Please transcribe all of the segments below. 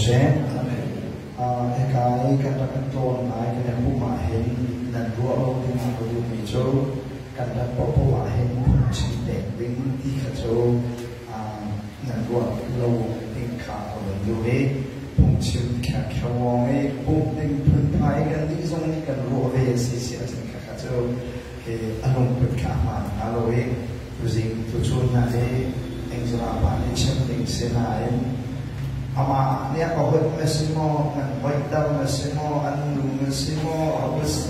seh. Hika i kan rak kan tlawn lai kan i pumh ahhin nan ruah lo ding a ka duhmi cu kan rat paohpaoh ahhin phungchim pek ding ti kha cu nan ruah lo ding kha ka vun duh i phungchim kherkherwang i pumh ding phunphai kan nih zong nih kan ruah ve a si si ahcun khakha cu hi a lungput kha a hmaan hnga lo i tuzing tuchun hna hi Angela pa nih chim ding si nain amah nih a ka hoih na si maw, nan hoihter na si maw, an nu na si maw, a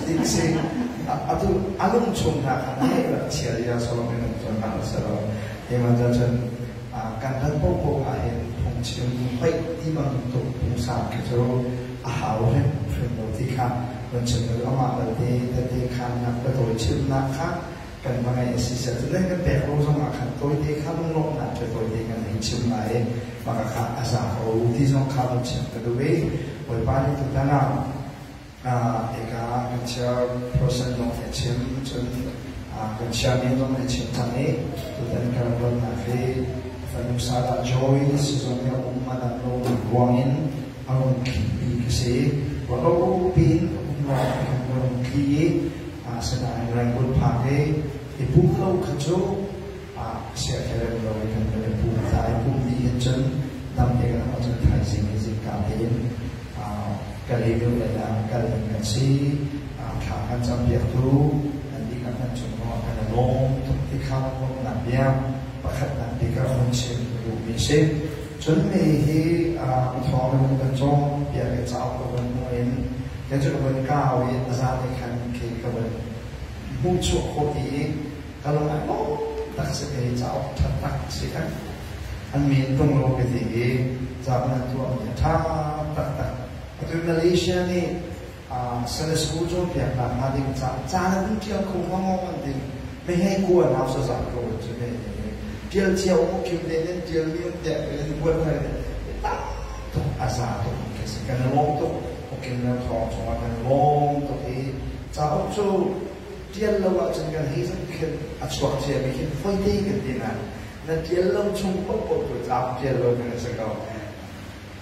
dik si atu a lung chung hna kha hei rak chia ia sawm in cun hna si lo. Hi man cun kan rat popoh ah hin phungchim hoih ti bantuk pungsan khi cu a hau hrimhrim lo ti kha van chim lo. Amah belte tete khannak biatawi chimnak kha kan va ngeih a si siah cun nan kan pek lo zong ah khan tawite kha lunglawmhnak cu tawite kan hei chim lai i mah kha a za ko ti zong kha van chim ka duh i Bawipa nih tutan ah hika kan chairperson zong nih a chim, cun kan chairman zong nih a chim cang i tutan ka rak tonnak hi fanu Sarah Joy sizung i a um a dam lo ruang in a rung thlimi ka si. Ruahlo piin a um lawng khan ka rung thli i asinain Rangoon phak i i pum lo kha cu siaherem lo in kan kan i pum ta i pum dih hin cun dam te kan um ahcun thaizing i zingka tein Kalay lei ah kal ding kan si. Thla kan campiaktu nan dihlak nan cung zongah kan i lawm tuk ti kha lawmhnak bia pakhatnak bik ah hun chim ka duhmi a si. Cun mi hi thawng in kan cawng piak i cauk ka vun hmuh in kei cu ka vun kau i a zan i khan khi ka vun hmuhchuah khawh ti i ka lung ai lawm tak si. Kei cauk ṭha tak si kan an min tung lo ka ti i cauk nan tuahmi a ṭha taktak. Atu Malaysia nih Sunday school cawnpiaknak hnga ding caah caan an ṭial kho hnga maw an ti. Meheh kua nau sazah ko cu me ṭial cio mu kim te nan ṭial mi um tiah in buat ngai tam tuk a za tuk ka si. Kan i lawm tuk ukim le thawng chungah kan i lawm tuk i cauk cu ṭial lo ahcun kan hei zan khin a chuak cia mi khin foi te kan ti na na ṭial lo chung paohpaoh cu cauk ṭial lo kan si ko.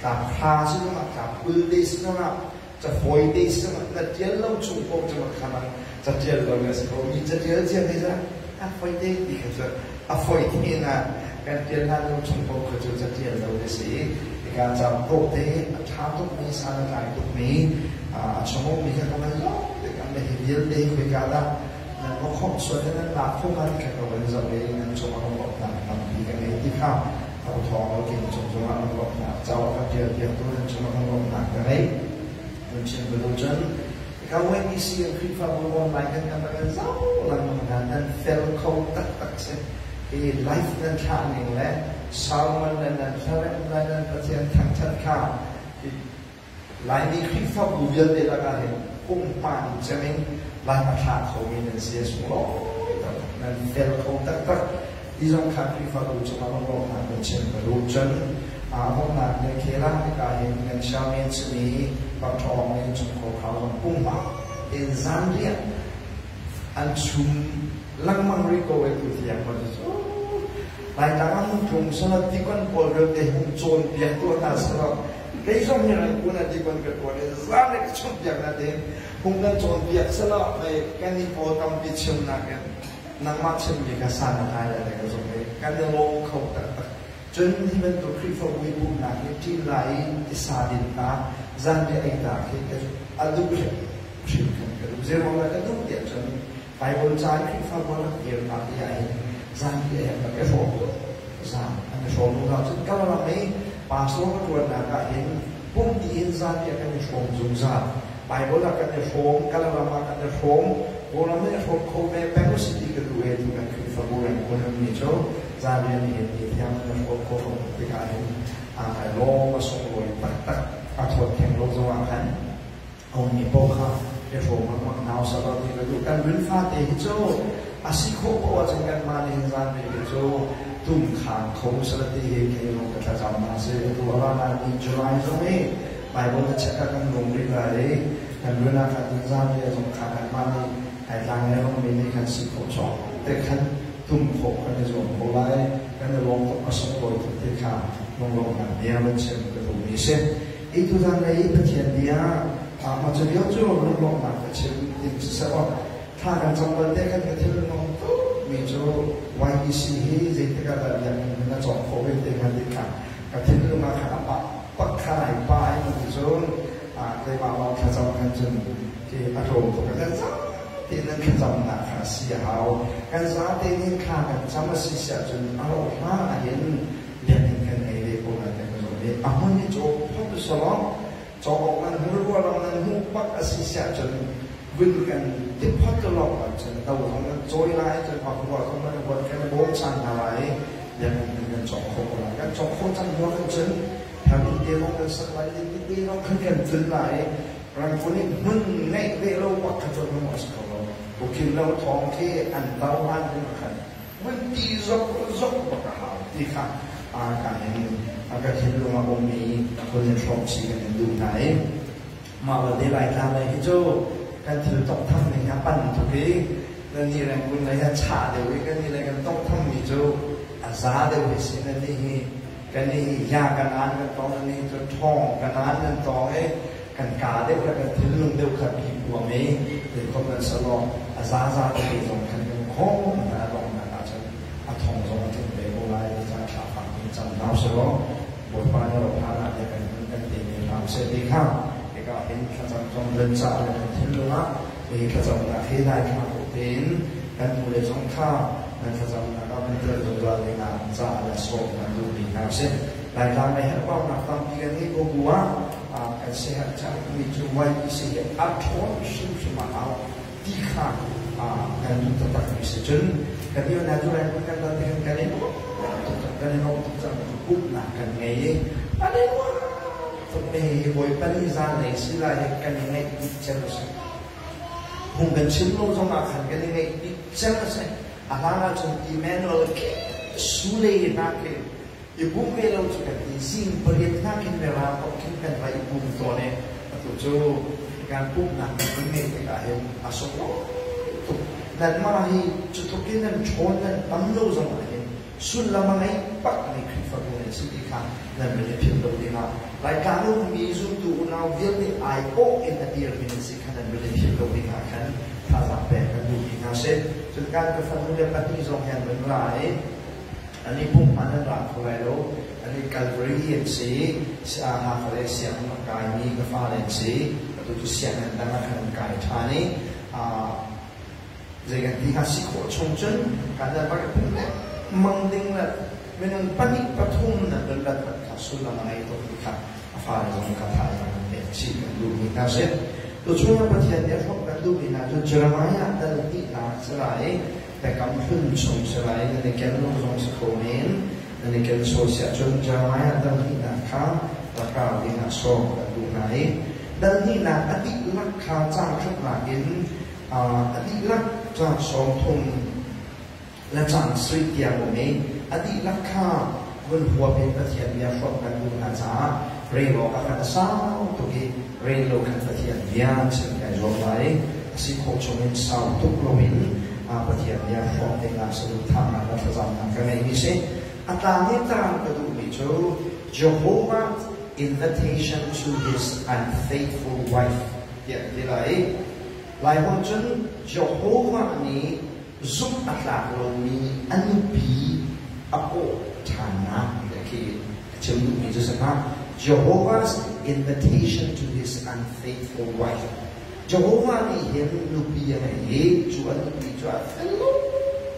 Tlak hra si zongah, tlak 20 te si zongah, cafawi te si zongah na ṭial lo chung paoh cu kha bang caṭial lo na si ko. Mi caṭial cia te cu a fawi te ti kha cu a fawi te na kan ṭial hlan lo chung paoh kha cu caṭial lo na si. Hika cauk dawh te a ṭha tukmi, san a tlai tukmi, a chung ummi kha ka van zoh tikah na hi vialte hi khoika dah nan va khawmh sual i nan lak khawh hnga ti kha ka van zoh i nan cungah lawmhnak tampi ka ngei ti kha a thawng lo king cung zongah lawmhnak cauk kan ṭial piaktu nan cungah lawmhnak ka ngei. Nan chim bulu cun ka YBC an Khrihfabu online kan kan kan zau lengmang hna. Nan fel kho taktak si. Hi life nan thlah ning le sermon le nan hlarem le nan Pathian thangṭhat kha Laimi Khrihfabu vialte lakah hin pumhman cem in Lai a thlah khomi nan si a sunglawi taktak. Nan fel kho taktak. Hi zong kha Khrihfabu cungah lunglawmhnak kan chim ka duh. Cun bawmhnak ne khel ah hika hin kan chairman simi Dr. Aung nih chungkhar khau zong pumhman in zanriah an chum lengmang rih ko ai tu tiang ma cu Laitlang ah hung tlung sala tikon pawl vialte hung cawnpiak tuah hna selaw kei zong hi Rangoon ah tikon ka tuan i zan le ka chawnpiak na tein hung kan cawnpiak selaw mei kan i pawl tampi chimnak in nangmah chimmi kha san a tlai lai le ka zumh i kan i lawm kho taktak. Cun hi bantuk Khrihfabu i pumhnak hi ṭin lai i tisa din ta, zanriah ei ta khi a duh hrimhrim kan ka duh. Zeiruang dah ka duh tiah cun Baibal ca i Khrihfabu a rak dirnak ti ahhin zanriah ei rak i hrawm zan an i hrawm zungzal. Cun Kalaram i pastor ka ṭuannak ahhin pumti in zanriah kan i hrawm zungzal. Baibal ah kan i hrawm, Kalaram ah kan i hrawm, Kawlram nih a hrawm kho ve peng usih ti ka duh e tu kan Khrihfabu Rangoon mi cu zanriah nihin ni tiang kan hrawm khawh ko tikah hin aa kai lawm, a sunglawi taktak. A thawt theng lo zongah khan a ummi paoh kha i hrawm lengmang hna usih law ti ka duh. Kan rin fate hi cu a si khawh paoh ahcun kanmah nih hin zanriah hi cu tum khang kho usih ti hi kei zong ka thlacam hna si. Atu a ra laimi July zong hi Bible na check ah kan lung rih lai i kan rian ah khan zanriah zong kha kanmah nih ai tlang le rongmi nih khan si khawh cawk te khan tum khawh kan i zuam ko lai. Kan i lawm tuk, a sunglawi tuk ti kha lunglawmhnak bia van chim ka duhmi a si. I tuzan lei Pathian bia mah cu lio cu lunglawmhnak ka chim ding siseh aw thla kan cam balte khan ka thil lungawm tuk mi cu YBC hi zeitik ah dah biakinn na cawk khawh ve te hnga ti kha ka thinlung ah khan a pah pak kha ai pa ai ti cun keimah lawng thlacam khan cun khi a tlawm tuk. Kan za tein nan thlacamnak kha a si a hau. Kan za tein hin thla kan cam a si siah cun a rauh hlan ah hin biakinn kan ngei ve ko lai kan zumh i a hmun hi cawk phot usalaw cawk awk nan hmu rualang nan hmuh bak a si siah cun vun kan ti phot lawng ah cun do zong nan cawi lai, cun hua zong nan huat kan i bawmchan hna lai, biakinn kan cawk khawh ko lai. Kan cawk khawh cang hnu ah cun thar te zong kan sak lai, te zong khan kan tlun lai. Rangkun in hmun ngeih ve lo bak kha cun a si kho lo. Ukhin lo thawng khi an to han ding khan mun ti zok zok bak a hau ti kha ka hin ka thinlung a ummi hun in hrawm chi kan in duh hna i mah balte Laitlang lei hi cu kan thil tonghtham ning a pan tuk i nan nih Rangoon lei a chah deuh i kan nih lei kan tonghtham mi cu a za deuh hi si. Nan nih hi kan nih hi ya kan an kan tong, nan nih cu ṭhawng kan an nan tong i kan ka deuh le kan thinlung deuh kha pi puam i zeikhom nan selaw a zaza tete zong khan kan khawm hna. A donghnak ahcun a thong zong a tling ve ko lai ti cang thla fak in cam hna selaw Bawipa nih rophan ah kan kan te mi hram seh ti kha hika hin thlacam zong nan ca le kan thinlung ah hi thlacamnak hi dai thla ko tein kan hnu le zong kha nan thlacamnak ah kan tel zungzal ding ah ca le sawm kan duh mi hna si. Laitlang lei herhbaunak tampi kan ngei ko bu ah kan siaherh cangmi cu YBC hi a ṭhawn hrimhrim a hau ti kha kan duh taktak mi si. Cun kan nih na cu lai kan dal ti kan i nuam tuk cang, kan i nuam tuk cang. Pumhnak kan ngei i an i nuam tuk mi hi Bawipa nih zan lei si lai hi kan i ngaih bik cem a si. Phung kan chim lo zong ah khan kan i ngaih bik cem a si. A hlan ah cun Emmanuel khi Sule hna khi i pum ve lo cu kan ti, zing 8 hna khin mirang kong khin kan va i pum tawn i atu cu kan pumhnak kan vun ngeih tikah hin a sunglawi tuk. Nanmah hi cu tluk in nan ṭhawn nan tam lo zong ah hin sullam a ngei bakmi Khrihfabu nan si ti kha nan min i philh lo dingah, Laitlang ummi zumtu unau vialte aiawh in a dirmi nan si kha nan min i philh lo dingah khan thazaang pek kan duhmi hna si. Cun kan ka fanu le pahnih zong hi an vun ra i an i pumh hmanh an ra kho lai lo. An i Calvary an si, Hakha le sianginn a kaimi ka fale an si. Atu cu sianginn dang ah khan an kai ṭhan i zei kan ti hnga, si khawh chung cun kan nan rak i pum lengmang ding le minung pahnih pathum nan rat rat rat kha sullam a ngei tuk ti kha a fale zong kha thazaang kan pek chih kan duhmi hna si. Tuchun ah Pathian nih a hrawmh kan duhmi hna cu Jeremiah dal hnihnak si lai, Biakam Hlun chung si lai, nan i ken lo zong si kho men, nan i ken sual si ahcun Jeremiah dal hnihnak kha rak rau ding ah sawm kan duh hna i dal hnihnak a dihlak kha caang khatnak in a dihlak caang 30 le caang sarih tiang um i a dihlak kha vun huap in Pathian bia hrawmh kan duh hna caah rel awk ah khan a sau tuk i rel lo khan Pathian bia chim kai zuam lai. A si khawh chungin sau tuk loin Pathian bia hrawm dingah saduhthahnak le thlacamnak ka ngeihmi si. A tlang i tang ka duhmi cu Jehovah invitation to his unfaithful wife tiah an ti lai. Laiholh cun Jehovah nih zumh a tlak lomi a nupi a kawh ṭhannak ti khi a chim duhmi cu si hnga. Jehovah's invitation to his unfaithful wife. Jehovah nih hin nupi a ngei i cu a nupi cu a fel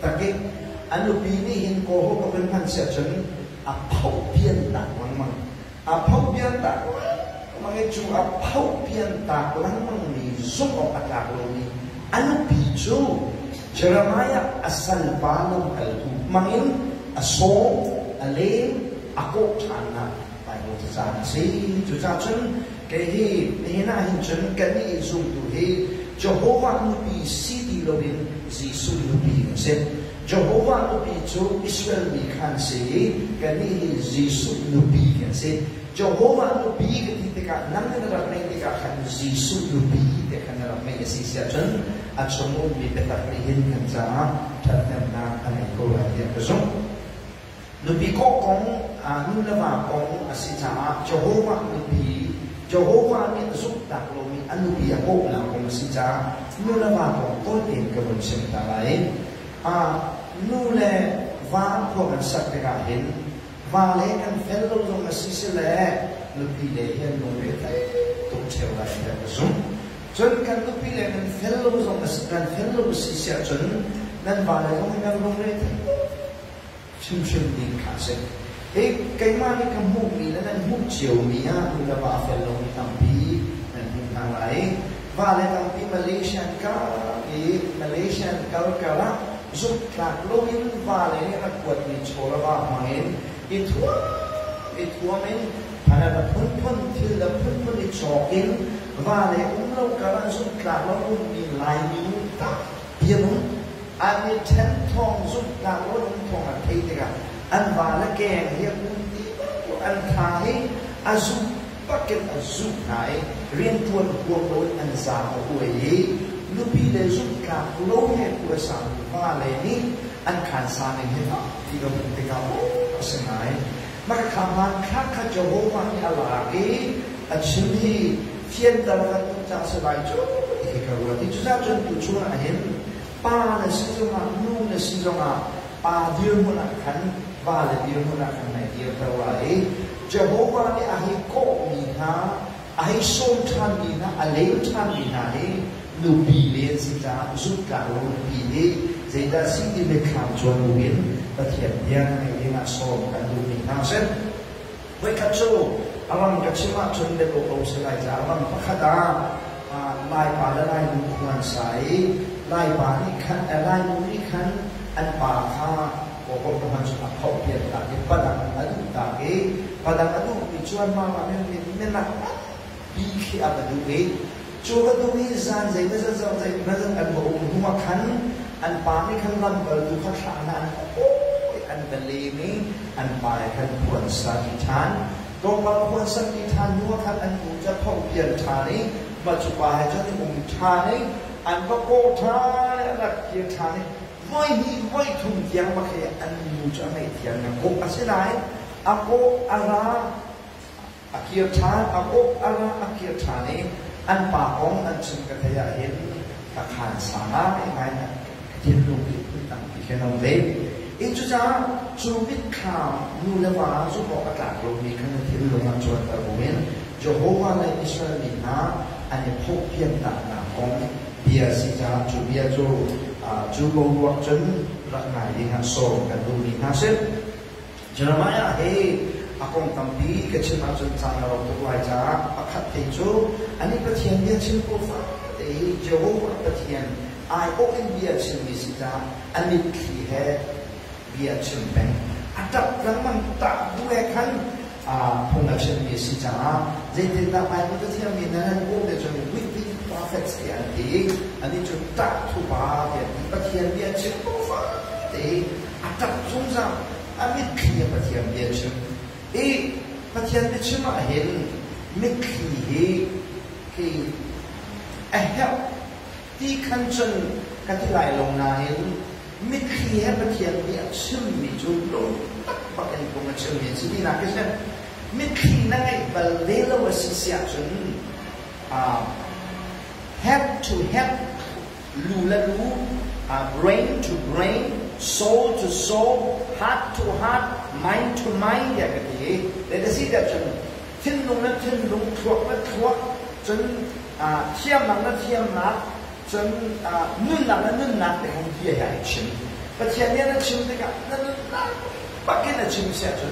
tak i a nupi nih hin kawhawk a vun hman siah cun a phohpian tak lengmang. A phohpian tak lengmang i cu a phohpian tak lengmangmi zumh awk a tlak lomi a nupi cu Jeremiah a salpa lamkaltu hmangin a sawm, a lem, a kawh ṭhannak Baibal cacaan a si. Cucaah cun kei hi nihin ah hin cun kannih zumtu hi Jehovah nupi si ti loin Jesuh nupi kan si. Jehovah nupi cu Israel mi kha an si i kannih hi Jesuh nupi kan si. Jehovah nupi ka ti tikah nang nih na rak ngeih tikah khan Jesuh nupi te khan na rak ngeih a si si ahcun a chung ummi biatak nih hin kan caah ṭhathnemnak a ngei ko lai tiah ka zumh. Nupi kawh kong, nu le va kong a si caah Jehovah nupi Jehovah nih zumhtak lomi a nupi a kawhnak kong a si caah nu le va kong tawi tein ka vun chim ta lai. Nu le va khua kan sak tikah hin vale kan fel lo zong a si si le nupi le hi an lungre thei tuk ṭheo lai tiah ka zumh. Cun kan nupi le nan fel lo zong a si, nan fel lo a si si ahcun nan vale zong hi nan lungre thei tuk hrimhrim ding kha a si. Hi keimah nih ka hmuhmi le nan hmuh ciomi ah nu le va a fel lomi tampi nan hmuh hna lai. Vale tampi Malaysia an kal i Malaysia an kal kar ah zumhtlak loin vale nih rak kuatmi chaw le va hmang in i thuam i thuam in phanan a phunphun thil le phunphun i cawk in vale um lo kar ah zumhtlak lo ummi Laimi nu tampi an um. An i ṭhen thawng zumhtlak lo an um thawng an theih tikah an vale keng hi a kun ti bantuk an tha hi a zumh bakin a zumh hna i rianṭuan huam loin an zaang a uai i nupi le zumhtlak lo he khuasami vale nih an khansa ning hi ti ka hmuh tikah aw a si ngai. Mah kha hmanthlak kha Jehovah nih a lak i a chim hi fianter kan duh caah si lai cu ti khi ka ruat i cucaah cun tuchun ah hin pa na si zongah nu na si zongah pa dirhmun ah khan vale dirhmun ah khan nai dirter lai i Jehovah nih a hei kawhmi hna, a hei sawm ṭhanmi hna, a lem ṭhanmi hna hi nupi le an si caah zumhtlak lo nupi hi zeidah si ti mitthlam cuan buin Pathian bia ngaih dingah sawm kan duhmi hna a si. Voikhat cu a ram ka chim ahcun biatak lo si lai caah ram pakhat ah Laipa le Lainu khua an sa i Laipa nih khan Lainu nih khan an pa kha Kawlholh ka hman cu a phohpian tak i padang a duh tak i padang a duhmi cu anmah ram in minak tampi khi a va duh i cu va duh i zan zeimawzat zong zeimawzat an va um hnu ah khan an pa nih khan lamkaltu kha thlah hna an hawi an va lem i an pa he khan phuan sa ti ṭhan tlawmpal phuan sak ti ṭhan hnu ah khan an nu cu a phohpian ṭhan i mah cu pa he cun an um ṭhan i an va kawh ṭhan i an rak kir ṭhan i voihnih voithum tiang bak hi an nu cu a ngaihthiam na kawh. Asinain a kawh a ra a kir ṭhan, a kawh a ra a kir ṭhan i an pa kong an chim ka theih ah hin ka khaan sa ngaingai ka thinlung hi phun tampi khin a um ve. I cucaah cu mitthlam nu le va zumh awk a tlak lomi kha na thinlung ah cuanter buin Jehovah le Israel mi hna an i phawhpiannak kong bia si caah cu bia cu cu boruak cun rak ngai dingah sawm kan duhmi hna si. Jeremiah hi a kong tampi ka chim ahcun caan a rau tuk lai caah pakhat te cu anih Pathian bia chim ko fate hi Jehovah Pathian aiawh in bia chimmi si caah a mitthli he bia chim peng. A ṭap lengmang tah bu he khan phung a chimmi a si caah zeitindah Bible cathiangmi nan an kawh te cun weeping prophets tiah an ti. Anih cu ṭah thupa tiah an ti. Pathian bia chim ko fate i a ṭap zungzal. A mitthli a Pathian bia chim. I Pathian biachim ah hin mitthli hi hi a herh ti khan cun ka ti lai lo nain mitthli he Pathian nih a chimmi cu lungtak bak in phung a chimmi an si tinak khi si. Mitthli na ngeih bal ve lo a si si ahcun head to head, lu le lu, brain to brain, soul to soul, heart to heart, mind to mind tiah ka ti. Le si tiah cun thinlung le thinlung, thluak le thluak, cun thiamnak le thiamnak, Cun nunnak le nunnak te khan bia hi ai chim. Pathian nih a chim tikah na nunnak bakin a chim si ahcun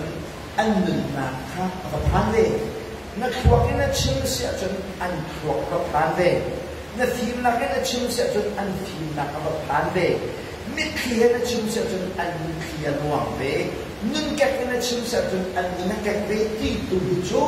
an nunnak kha a va phan ve. Na thluak in a chim si ahcun an thluak a va phan ve. Na fimnak in a chim si ahcun an fimnak a va phan ve. Mitthli he na chim si ahcun an mitthli a luang ve. Nunkek in a chim si ahcun an nun a kek ve ti tu hi cu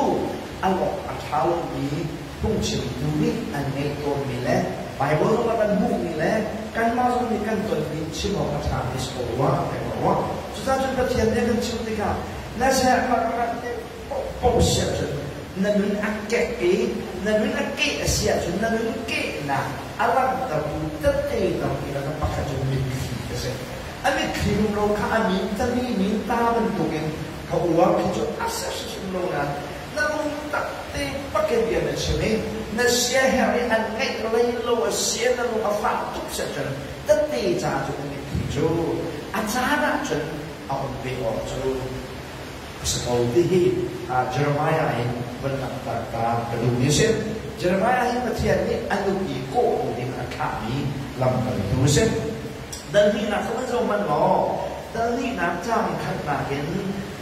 a lawk a ṭha lomi phungchimtu nih an ngeih tawnmi le Baibal zong ah kan hmuhmi le kanmah zong nih kan tonmi chim awk a ṭhami si ko rua kan ruah. Cucaah cun Pathian nih a kan chimh tikah na sernak rak paohpaoh si ahcun na nun a kek i na nun a keh a si ahcun na nun kehnak a langhtertu tette tampi lakah pakhat cu mitthli a si. A mitthli rumro kha a min tami min ta bantukin ka uar khi cu a ser hrimhrim lo nain na lungtak te bak. bak ke bia na chim i na siaherh i an ngaih lei lo a si na lung a fah tuk si ahcun tette ca cu na mitthli cu a caan ahcun a um ve awk cu a si ko ti hi Jeremiah in von langhter ta ka duhmi a si. Jeremiah hi Pathian nih a nupi kawhtu ding a thlahmi lamkaltu a si. Dal hnihnak kha van zoh hmanh law, dal hnihnak caang khatnak in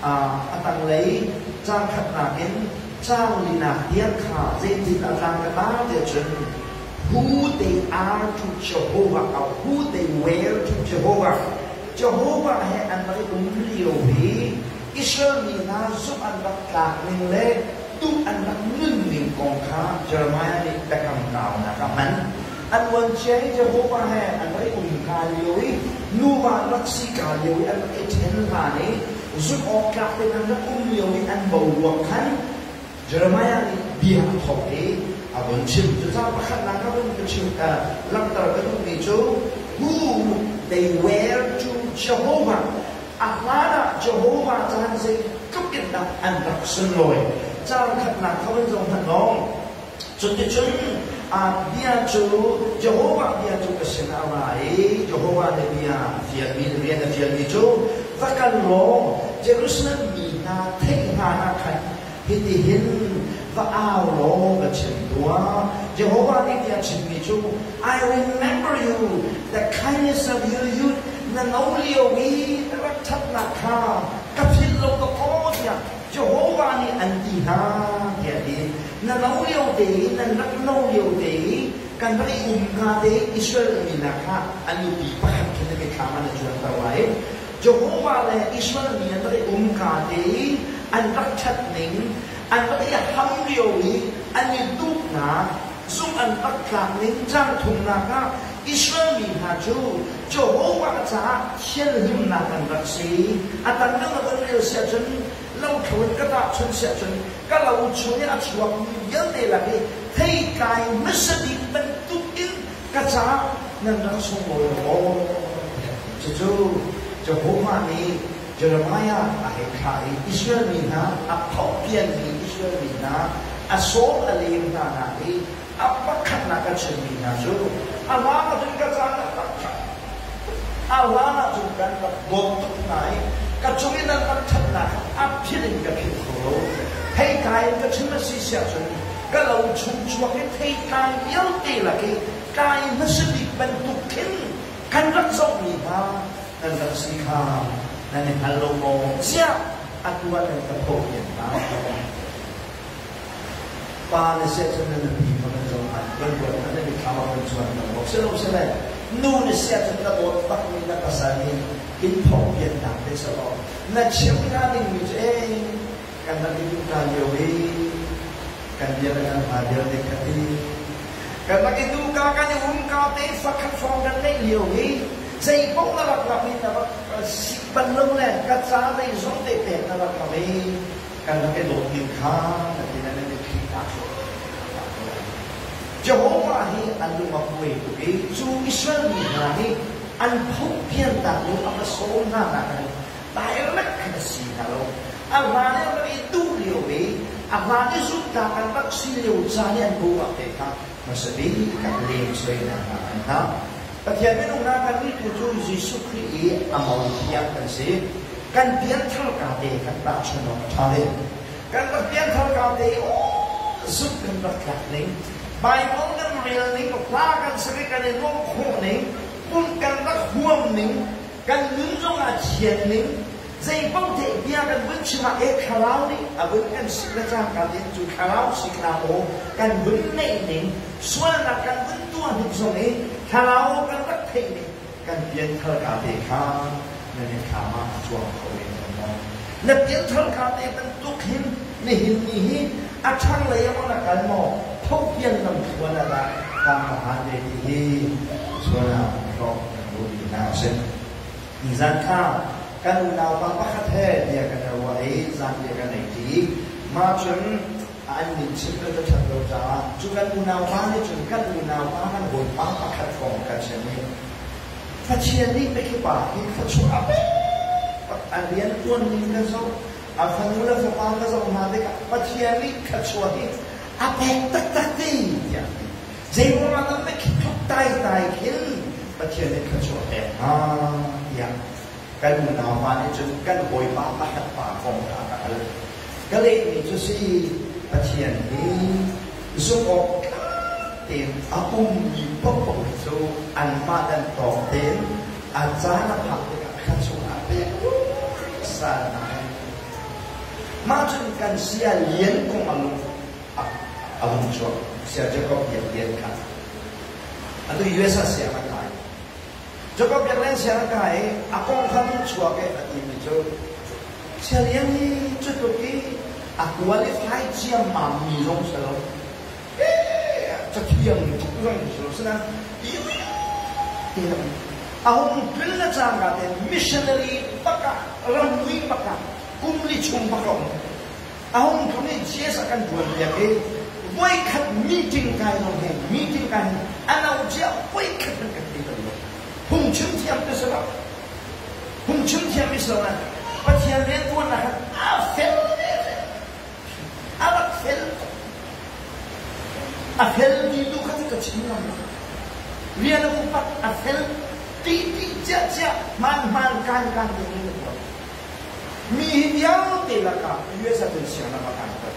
a tanglei caang khatnak in caang linak tiang kha zeitin a tlang ka tar tiah cun who they are to Jehovah or who they were to Jehovah. Jehovah he an rak i um lio hi Israel mi hna zumh an rak tlak ning le duh an rak nun ning kong kha Jeremiah nih biakam kaunak a hman. An uancia i Jehovah he an rak i um ka lio i nuva an rak si ka lio i an rak i ṭhen hlan i zumh awk tlak tein an rak um lio i an boruak khan Jeremiah nih bia a thawk i a vun chim. Cucaah pakhatnak ka vun ka chim langhter ka duhmi cu who they were to Jehovah. A hlan ah Jehovah caan zeitluk in dah an rak sunlawi. Caan khatnak kha vun zoh hmanh law cuticun bia cu Jehovah bia cu ka sinah a ra i Jehovah nih bia a fialmi rian a fialmi cu va kal law Jerusalem mi hna theih hlan ah khan hitihin va au law va chim tuah. Jehovah nih bia chimmi cu I remember you, the kindness of your youth, na no lio i na rak ṭhatnak kha ka philh lo dawkaw tiah Jehovah nih an ti hna tiah a ti. Na no lio te i nan rak no lio te i kan rak i um hnga te Israel mi hna kha an nupi pakhat khin na mithlam ah na cuanter lai. Jehovah le Israel mi an rak i um ka te i an rak ṭhat ning, an rak i ham lio i an i duhnak, zumh an rak tlak ning cang thumnak ah Israel mi hna cu Jehovah caah thianhlimnak an rak si. A tan deuh na van rel si ahcun lothlo in ka tahchunh si ahcun ka lo chung i a chuakmi vialte lak i theitlai hmasa bik bantuk in ka caah nan rak sunglawi lo maw? Cucu Jehovah nih Jeremiah a hei thlah i Israel mi hna a phawhpianmi Israel mi hna a sawm a lem hna nak i a pakhatnak a chimmi hna cu a hlan ahcun ka caan a rak ṭhat a hlan ahcun kan rak dawt tuk hna i ka cung i nan rak ṭhatnak a philh in ka philh kho lo. Theitlai in ka chim a si si ahcun ka lo chung chuak i theitlai vialte lak i tlai hmasa bik bantuk khin kan rak zohmi hna nan rak si kha nan i hngal lo maw? Ziah atu ah nan ka phawhpian hna? Pa na si ahcun na nupi kha van zoh hmanh, van ruat hmanh, na mitthlam ah van cuan hmanh awk si lo sile nu na si ahcun na dawt bakmi na pasal nih in phawhpiannak te si awk na chim hnga dingmi cu ee kan rak i duhka lio i kan bia le kan hla vialte kha ti kan rak i duhka kan i umka te fakhat hrawng kan neih lio hi zei paoh na rak rak i na rak sik bal lo le ka ca zei zong te pek na rak rak i kan rak i dawt ning kha na ti na nan i phih Jehovah hi an lung a kuai tuk i cu Israel mi hna nih an phungpiannak lung a va sawm hna nak in direct khan a si hna lo. A hlan i an rak i duh lio i a hlan i zumhtlak an rak si lio caan i an boruak te kha hmasa bik kan lemsoinak hna an hna. Pathian minung hna kannih tu cu Jesuh Khrih i a mo thiang kan si. Kan pianthar ka te kan tahchun awk a ṭha ve. Kan rak pianthar ka te i aw zumh kan rak tlak ning, Bible kan rel ning, hla kan sak i kan i nuamh khawh ning, pumh kan rak huam ning, kan nun zong ah thian ning, zeipaoh te bia kan vun chim ah e thlarau nih a vun kan sik le cangka tein cu thlarau siknak aw kan vun neih ning, sualnak kan vun tuah hnik zong i thlarau kan rak theih ning kan pianthar ka te kha na mithlam ah a cuang kho ve tawn maw? Na pianthar ka te bantuk hin nihin ni hi a ṭhang lei ah na kal maw thopian lam thluan ah dah kaa ka han ve ti hi sual ah hlawk kan duh mi hna a si. Nizan kha kan unau pa pakhat he bia kan i ruah i zan bia kan ei ṭi. Mah cun an min chim le ka ṭhat lo caah cu kan unaupa nih cun kan unaupa kan hawipa pakhat kong kan chim i Pathian nih mikhipa hi thluachuah a pek a rian ṭuan ning ka zoh a fanu le fapa ka zoh hna tikah Pathian nih thluachuah hi A pek taktak ti tiah a ti. Zeiruangah dah na tluk taitai khin Pathian nih thluachuah pek hnga tiah kan unau pa nih cun kan hawipa pakhat pa kong kha a ka hal. Ka lehmi cu si Pathian hi zumh awk tlak tein a ummi paohpaoh hi cu anmah dan tawk tein a caan a phak tikah thluachuah a pek sal hna. Mah cun kan sia lian kong a lung a hung chuak. Sia Jacob Biak Lian kha atu US ah siang a kai. Jacob Biak Lian siang a kai i a kong kha hung chuak i a timi cu Sia Lian hi cu tluk i a qualify ciammam mi zong si lo. Cathiam tuk zong si lo. Sinain a hung tlun le cangka tein missionary bak ah ramui bak ah kum li chung bak a um. A hung tlung i GS a kan ṭuanpiak i voikhat meeting kai zong hi meeting kai hin a no cia voikhat hmanh kan thei bal lo. Phungchim thiam ti si lo. Phungchim thiam i si lo nain Pathian rianṭuannak khan aa fel a rak fel tuk. A felmi tu kha cu ka chim ngam lo. Rian a upat a fel ti ti cia cia hmaan hmaan kan kan te in ka tuah. Mi hi vialte lakah US ah cun siangram a kan ter.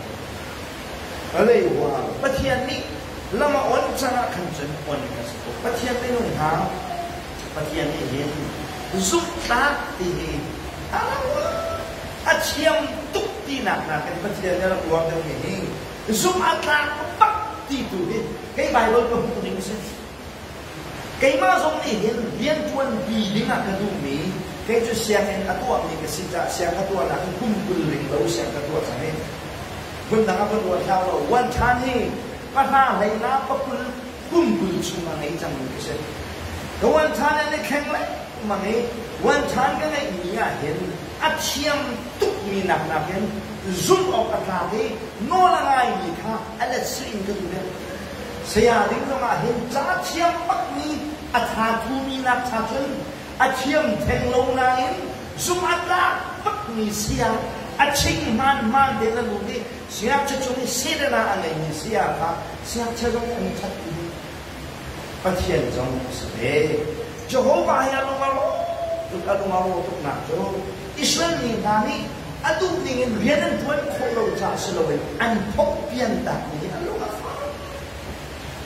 Leihual Pathian nih lam a on cang ah khan cun on ka si ko. Pathian minung hna Pathian nih hin zumhtlak ti hi a a thiam tuk tinak nakin Pathian nih a rak uar deuhmi hi zumh a tlak bak ti tu hi kei Baibal ka hmuh ning a si. Keimah zong nih hin rianṭuan pi dingah ka duhmi, kei cu sianginn a tuahmi ka si caah siang ka tuahnak hi kum 20 ring lo siang ka tuah cang i phundang ah van ruat hlah law uan ṭhan hi pahra hlei nga pakul kum 20 chung a ngei cangmi ka si. Ka uan ṭhan an i thleng lengmang i uan ṭhan ka ngeihmi ah hin a thiam tukmi nak nakin zumh awk a tlak i nawl a ngaimi kha a let sui in ka duh deuh. Saya ding zongah hin ca thiam bakmi a tha thumi nak cha cun a thiam theng lo nain zumh a tlak bakmi saya a ching hmaanhmaan te na lut i siangngakchia cung i sedana a ngeimi saya kha siangngakchia zong nih an ṭhat ti Pathian zong a si ve. Jehovah hi a lung a rawh tuk a lung a rawh tuknak cu Israel mi hna nih a duh ningin rian an ṭuan khawh lo caah si loin an phawhpian takmi hi a lung a fak.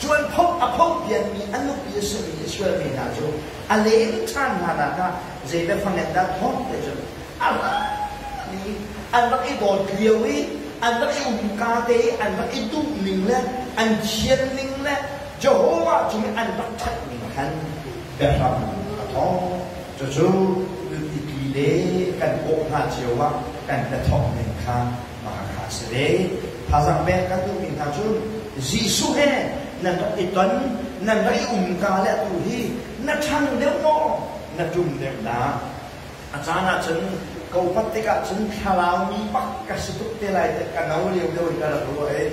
Cu an phawh a phawhpianmi a nupi a simi Israel mi hna cu a leng ṭhan hna nak ah zei biafang in dah thawk te cun a hlan i an rak i dawt lio i an rak i umka te i an rak i duh ning le an thian ning le Jehovah cung i an rak ṭhat ning khan biahram a thawk. Cucu nupi le kan kawh hna cio ah kan biathawk ning kha mah kha a si ve. Thazaang pek kan duhmi hna cu Jesuh he nan rak i ton, nan rak i umka le atu hi na ṭhang deuh maw, na ṭum deuh dah? A caan ahcun ka upat tikah cun thlarau mi bak ka si tuk te lai tiah ka no lio deuh in ka rak ruah i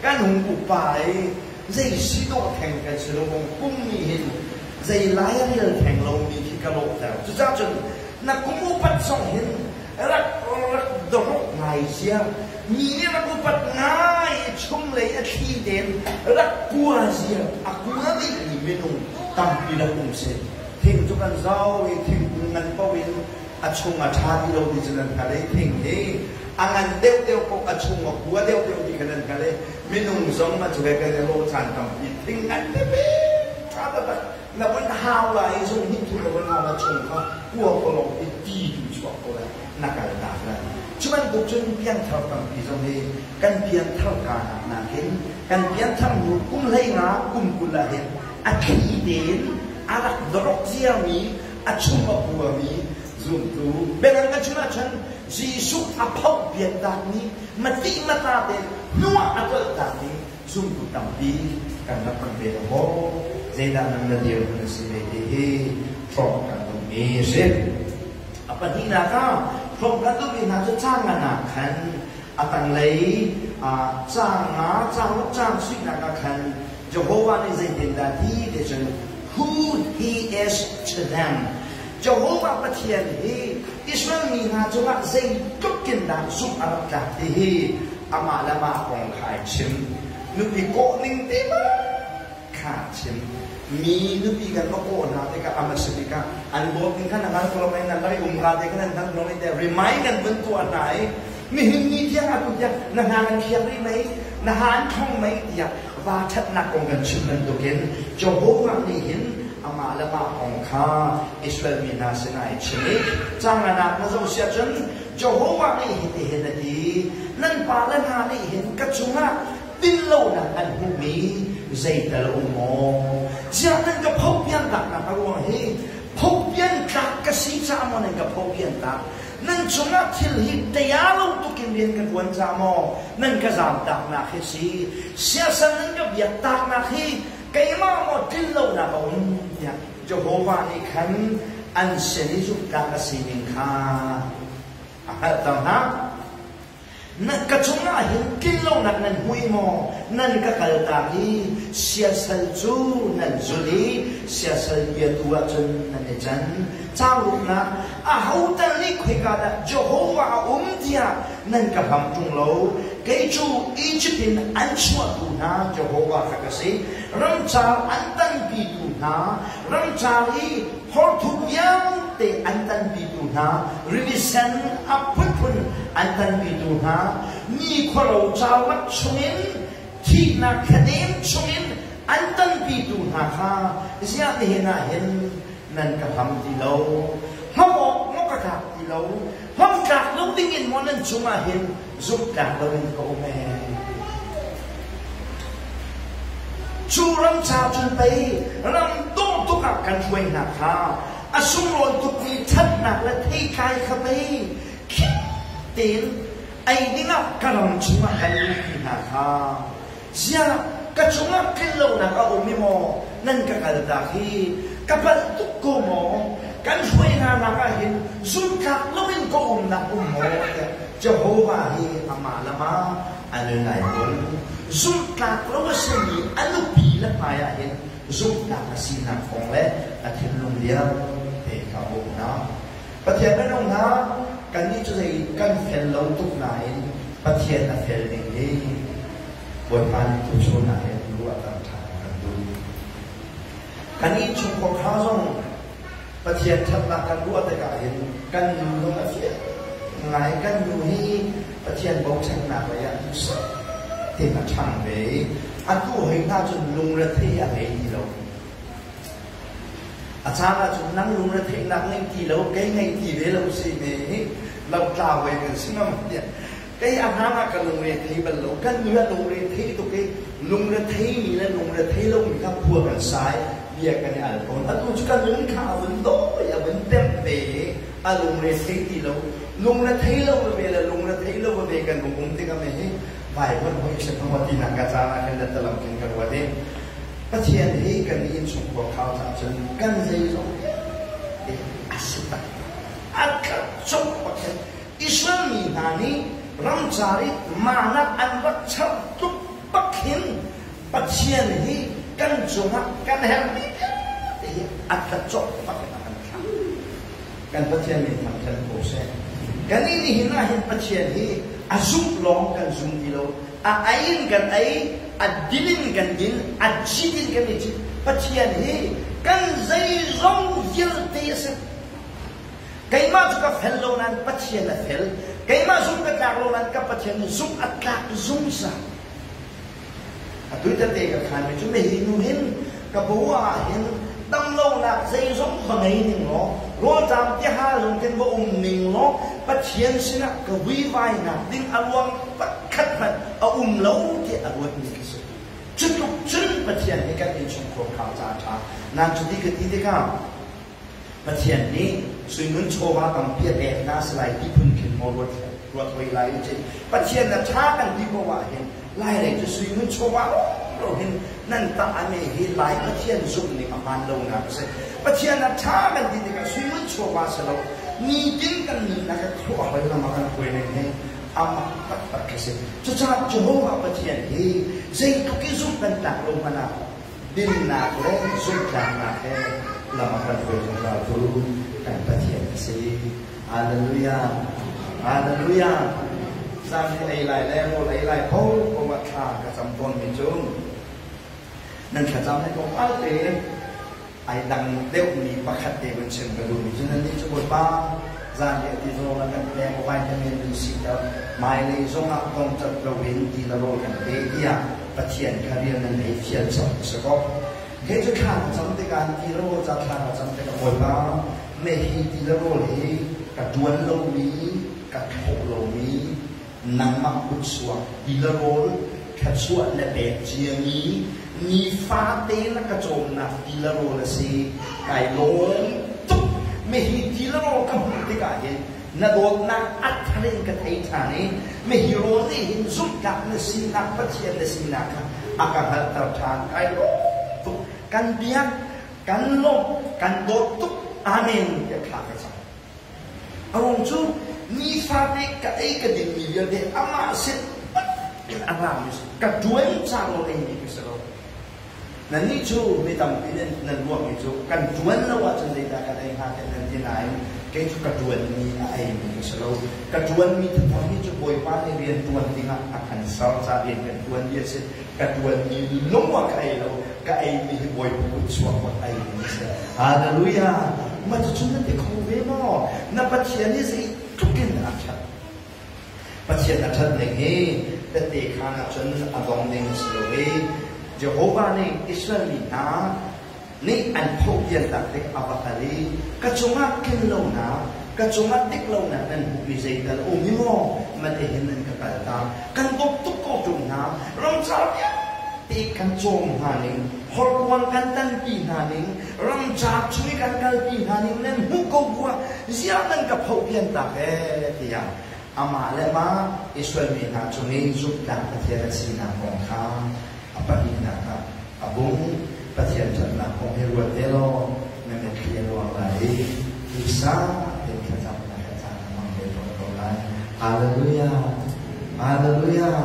kan hung upa i zei si dawh theng kan si lo kong kum nih hin zei lairel theng lomi khi ka lawhter. Cucaah cun na kum upat zong hin rak rak dorok ngai zia mi nih rak upat ngai i chunglei a thli tein rak kua zia a kua dihmi minung tampi rak um si. Thing cu kan zau i thingkung ngan paoh in a chung a ṭha ti lo ti cu nan hngalh i thing hi a ngan deuhdeuh paoh a chung a kua deuhdeuh ti kha nan hngalh i minung zong a cu he kan i lawh caan tampi thing ngan tete ṭha taktak na vun hau lai i zung hnih thum na vun hau na chung kha kua ko lawng ti ti tu chuak ko lai na kal tak lai. Cu bantuk cun piangthar tampi zong hi kan piangthar ka nak nakin kan piangthar hnu kum 15 kum 20 ah hin a thli tein a rak dorok ziarmi a chung a puami zumtu biadang kan chim ahcun Jesuh a phoh biaktakmi mati mata tein hnuah a tolhtakmi zumtu tampi kan rak um ve lo maw? Zeidah nan na dirhmun a si ve ti hi hrawmh kan duhmi a si. A pahnihnak ah hrawmh kan duhmi hna cu caang ngan ah khan a tanglei caang nga caang ruk caang suihnak ah khan Jehovah nih zeitindah ti ti cun who he is to them. Jehovah Pathian hi Israel mi hna cungah zeitluk in dah zumh a rak tlak ti hi amah le mah kong kha ai chim. Nupi kawh ning te kha chim. Mi nupi kan va kawh hna tikah a hmasa bik ah an dawt ning kha na hngal ko lo mei, nan rak i um ka te kha nan hngal lo mei tiah remind kan vun tuah hna i nihin ni tiang atu tiang na hna kan khiak rih mei, na ha an thong mei tiah va ṭhatnak kong kan chim bantukin Jehovah nih hin amah le mah kong kha Israel mi hna sinah i chim i canganak na zoh si ahcun Jehovah nih hitihin a ti, nan pale hna nih hin ka cungah dinlonak an hmuhmi zeital a um maw? Ziah nan ka phopian taknak a ruang hi phopian tlak ka si caah maw nan ka phopian tak? Nan cungah thil hi tea lo tukin rian ka ṭuan caah maw nan ka zaamtaknak hi si? Siasal nan ka biak taknak hi keimah maw tlinlonak a um? tiah Jehovah nih khan an sin i zumhtlak a sining kha a hngalhter hna. Ka cungah hin tlinlonak nan hmui maw? Nan ka kaltak i siasal cu nan zulh i siasal biatu ah cun nan i can. Caang aho tal nih khoika dah Jehovah a um tiah nan ka hlam ṭung lo. Kei cu Izipt in an chuahtu hna Jehovah kha ka si. Ramcar an tanpitu hna, ramcar i Horthuk vialte an tanpitu hna, rili sen a phunphun an tanpitu hna, nikhua rocarnak chungin thihnak thladem chungin an tanpitu hna kha ziah nihin ah hin nan ka hlam ti lo? Hlam awk maw ka tlak ti lo? Hlam tlak lo dingin maw nan cungah hin zumhtlak loin ka um ee? Cu ram ca cun pei ram dawh tuk ah kan hruai hna kha a sunglawi tukmi ṭhatnak le theitlai kha pei khim tein ei dingah ka ram chungah kan luhpi hna kha. Ziah ka cungah tlinlonak a um i maw nan ka kaltak hi ka palh tuk ko maw? Kan hruai hna nak ah hin zumhtlak loin ka umnak um maw? tiah Jehovah hi amah le amah a nun ai bul. Zumhtlak lo a simi a nupi le hmai ah hin zumhtlak a sinak kong le a thinlung vialte kha a bawmh hna. Pathian minung hna, kannih cu zei kan fel lo tuk nain Pathian a fel ning hi Bawipa nih tuchun ah hin ruahter ṭhan a kan duh. Kan innchungkhar kha zong Pathian ṭhatnak kan ruah tikah hin kan nu zong a fiang ngai. Kan nu hi Pathian bochannak lei ah duhsah tein a ṭhang ve i atu hoi hna cun lungrethei a ngei ti lo. A caan ahcun nang lungretheihnak ngei ti lo, kei ngei ti ve lo si me hi lotlau ve kan si ngam tiah Kei a hlan ah ka lungre thei bal lo. Kan nu a lungre thei tuk i lungre theimi le lungre thei lomi kha khua kan sai, bia kan i al tawn. Atu cu ka nun kha a vun dawi, a vun pemh ve i a lungre thei ti lo. Lungre thei lo ve le lungre thei lo ve kan hung um tikah mei hi vaivuan hoi si hnga tinak ka caan ah khin letalam khin ka ruat i Pathian hi kan innchungkhar khau caah cun kan zeizong vialte a si taktak. A tlat cawk bak hin Israel mi hna nih ramcar i manna an rak char tluk bak hin Pathian hi kan cungah kan herhmi vialte hi a tla bak in a kan thlah. Kan Pathian min thangṭhat ko seh. Kannih nihin ah hin Pathian hi a zumh lawng kan zum ti lo. A ei in kan ei, a din in kan din, a cit in kan i cit. Pathian hi kan zeizong vialte a si. Keimah cu ka fel lo nain Pathian a fel. Keimah zumh ka tlak lo nain ka Pathian nih zumh a tlak zungzal. Atu tete ka khanmi cu hihi nu hin ka bo ah hin damlonak zeizong va ngei ning law rawlṭam tiha zong khin va um ning law Pathian sinah ka vuivainak ding a ruang pakhat hmanh a um lo tiah a ruatmi ka si. Cu tluk cun Pathian hi kan innchungkhar khar caah a ṭha. Nain cuti ka ti tikah Pathian nih suingun chawva tampi a pek hna si lai ti phun khin maw ruat ruat hoi lai u cih. Pathian na ṭha kan ti ko ah hin Lailei cu suingun chawva lo hin nan tah a me hi Lai Pathian zumh ning a hmaan lonak a si. Pathian na ṭha kan ti tikah suingun chawva si lo nitin kan nunnak ah khuaruahhar lam a kan hruai ning hi a mak taktak khi si. Cucaah Jehovah Pathian hi zeitluk i zumh kan tlak lo hmanh ah Dinnak le zumhtlaknak he lam a kan hruai zungzaltu kan Pathian a si. Hallelujah! Hallelujah! Zan ei lai le rawl ei lai paohpaoh ah thla ka cam tawnmi cu nan thlacam hi tlawmpal te ai dang deuhmi pakhat te vun chim ka duhmi cu nannih cu Bawipa zanriah ti zawl a kan pek vitamin kan siter hmailei zongah dongcat loin ti le rawl kan pe tiah Pathian kha rian nan ei fial cang a si ko. Kei cu thla ka cam tikah ti le rawl ca thla ka cam tikah Bawipa mei ti le rawl hi ka ṭuan lomi ka thawh lomi nangmah kutchuak ti le rawl thluachuah na pek ciami nifate na ka cawmnak ti le rawl a si. Kai lawm tuk. Mihi ti le rawl ka hmuh tikah hin na dawtnak a thar in ka thei ṭhan i mihi rawl nih hin zumhtlak na sinak Pathian na sinak kha a ka hngalhter ṭhan. Kai lawm tuk. Kan biak, kan lawmh, kan dawt tuk. Amen tiah thla ka cam. A ruang cu nifate ka ei ka dingmi vialte amah sin in a rami a si. Ka ṭuan ca rawl eimi ka si lo. Nannih cu mi tampi nan, nan ruahmi cu kan ṭuan lo ahcun zeidah kan ei hnga tiah nan ti nain kei cu ka ṭuanmi a eimi ka si lo. Ka ṭuanmi thatham hi cu Bawipa nih rian ṭuan dingah a kan ser ca rian kan ṭuan ti a si. Ka ṭuanmi lung ah ka ei lo. Ka eimi hi Bawipa kut chuak bak eimi a si. Hallelujah! Mah cucu na ti kho ve maw? Na Pathian hi zeitluk in dah a ṭhat? Pathian a ṭhat ning hi tette khaan ahcun a dong ding a si lo i Jehovah nih Israel mi hna nih an phohpiannak tik a va hal i ka cungah tlinlonak, ka cungah diklonak nan hmuhmi zeital a um hi maw mate hin nan ka kaltak. Kan dawt tuk ko ṭung hna, ramcar vialte kan cawm hna ning, horkuang kan tanpi hna ning, ramcar chung i kan kalpi hna ning nan hmuh ko bu ah ziah nan ka phohpiantak ee tiah amah le mah Israel mi hna cung i zumhtlak Pathian a sinak kong kha a pahnihnak ah a bung. Pathian ṭhatnak kong hi ruat te law na mitthli a luang lai i duhsah tein thlacamnak he caan na hmang ve tawn ko lai. Hallelujah! Hallelujah!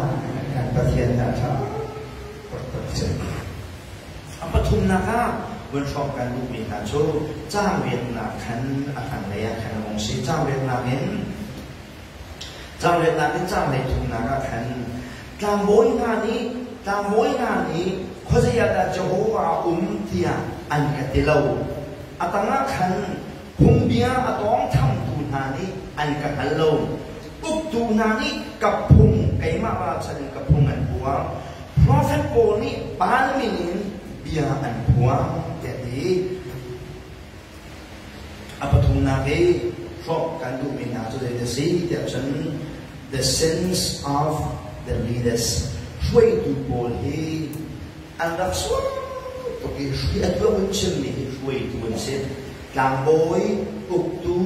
Kan Pathian hi a ṭha taktak si. A pathumnak ah vun hrawmh kan duhmi hna cu caang riatnak khan a thlanglei ah khan a hung si. Caang riatnak in caang riatnak in caang hleithumnak ah khan tlangbawi hna nih tlangbawi hna nih khuazei ah dah Jehovah a um tiah an ka ti lo. A tangah khan phungbia a tawngthamtu hna nih an ka hngal lo. Uktu hna nih ka phung keimah ralchan in ka phung an buar. Profet pawl nih Baal min in bia an phuang tiah a ti. A pathumnak i hrawk kan duhmi hna cu zei a si tiah cun the sins of the leaders hruaitu pawl hi an rak sual tuk i hri a tuah in chimmi hi hruaitu an si. Tlangbawi, uktu,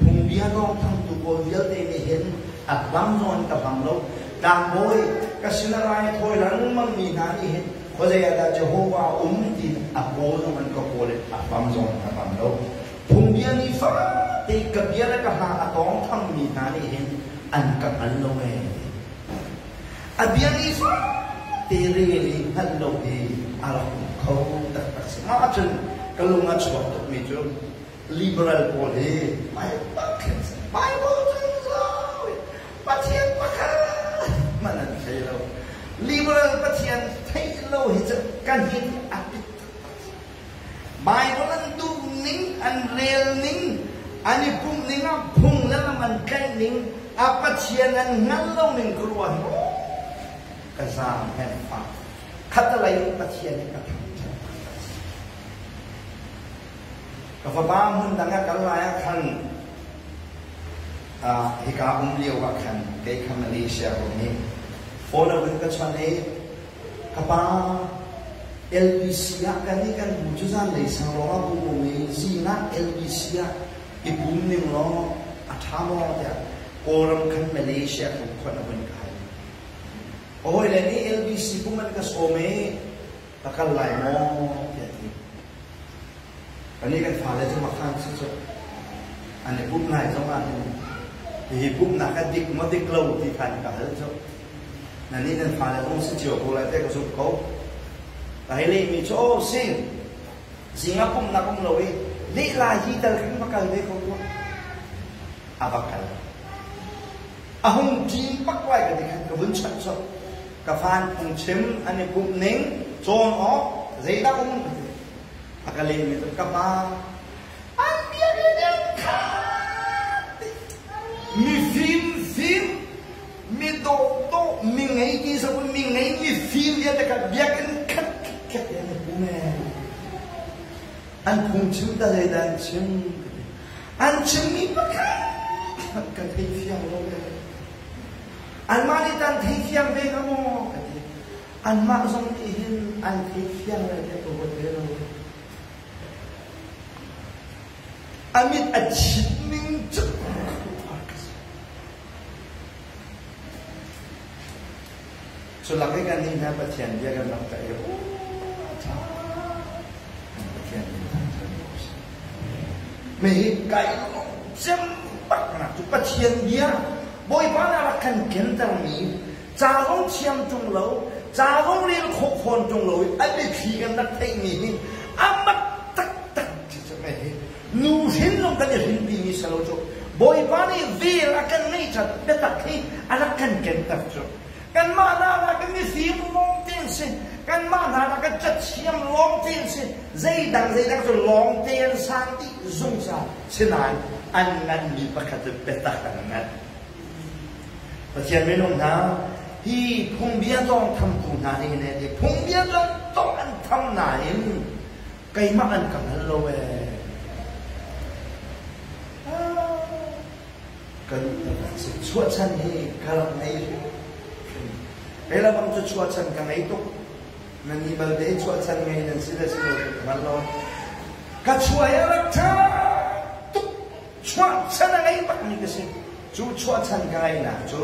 phungbia thangtu pawl vialte nih hin a hlam zong an ka hlam lo. Tlangbawi, ka sin a rai thawi lengmang mi hna nih hin khuazei ah dah Jehovah a um ti a kawl zong an ka kawl i a hlam zong an ka hlam lo. Phungbia nih fate ka bia le ka hla a tawng thangmi hna nih hin an ka hngal lo ee. A bia nih fate rel i hngalh lo hi a rak um kho taktak si. Mah ahcun ka lung a chuak tukmi cu liberal pawl hi Bible cun zau Pathian pakhat hmanh an thei lo. Liberal Pathian theih lo hi cu kan hi a pit taktak. Bible an duh ning, an rel ning, an i pumh ning ah phung le lam an tlaih ning, a Pathian an hngal lo ning ka ruah hi ka zaang hen fak. Khatalei Pathian hi ka thangṭhat taktak si. Ka fapa hmun dang ah kal lai ah khan hika um lio ah khan kei kha Malaysia um i phone a vun ka chawnh i ka pa LBC ah kan i kan bu cu zanlei sang lawng ah pum um i zing ah LBC ah i pum ning law a ṭha maw tiah Kawlram khan Malaysia khan khon a vun kai. Ka hawile nih LBC pum an ka sawm i ka kal lai maw tiah ti. Kannih kan fale cu makhan si cu an i pumh lai zong ah hin hihi pumhnak a dik maw dik lo ti kha an ka hal cu. Nannih nan fale zong si cio ko lai tiah ka zumh ko. Ka hei lehmi cu aw si zing ah pumhnak um lo i lehla hi tal khan va kal ve ko tuah. A va kal. A hung ṭin bak lai ka ti khan ka vun chanh colh. Ka fan phungchim an i pumh ning cawn awk zeidah um ka ti. A ka lehmi cu ka pa an biakinn an khat mifim fim mi dawhdawh mi ngei ti so mi ngei mi fim vialte kha biakinn khat khat an i pum ee. An phungchim ta zeidah an chim ka ti. An chimmi pakhat hmanh ka thei fiang lo ee. Anmah nih tan thei fiang ve hnga maw ka ti. Anmah zong nih hin an thei fiang lai tiah ka ruat ve lo. A mit a chit ning cu khuaruahhar ka si. Cu lak i kan nih hna Pathian bia kan rak kaih i a ṭha. Pathian bia thangṭhat ko seh. Mei kai cem baknak cu Pathian bia Bawipa nih a rak kan kentermi ca zong thiam ṭung lo, ca zong rel khawh fawn ṭung lo i a biathli kan rak theihmi hi a mak taktak ti cu mei hi nu hrin zong kan i hrinpi mi si lo cu Bawipa nih vel a kan ngeih ṭhat biatak hi a rak kan kenter cu kanmah hna lah kan mifim lawng te an si kanmah hna lah kan cathiam lawng te an si zeidang zeidang cu lawng te an sang dih zungzal sinain an nganmi pakhat cu biatak an ngan Pathian minung hna hi phungbia tawng thamtu hna nih hin phungbia tawng an tham nain keimah an ka hngal lo ee. Ka duh taktak si. Chuahchan hi ka rak ngei hrim. Kei le bang cu chuahchan ka ngei tuk. Nan nih balte hi chuahchan ngei nan si le si lo ka hngal lo. Ka chuah hi a rak ṭha tuk. Chuahchan a ngei bakmi ka si. Cu chuahchan ka ngeihnak cu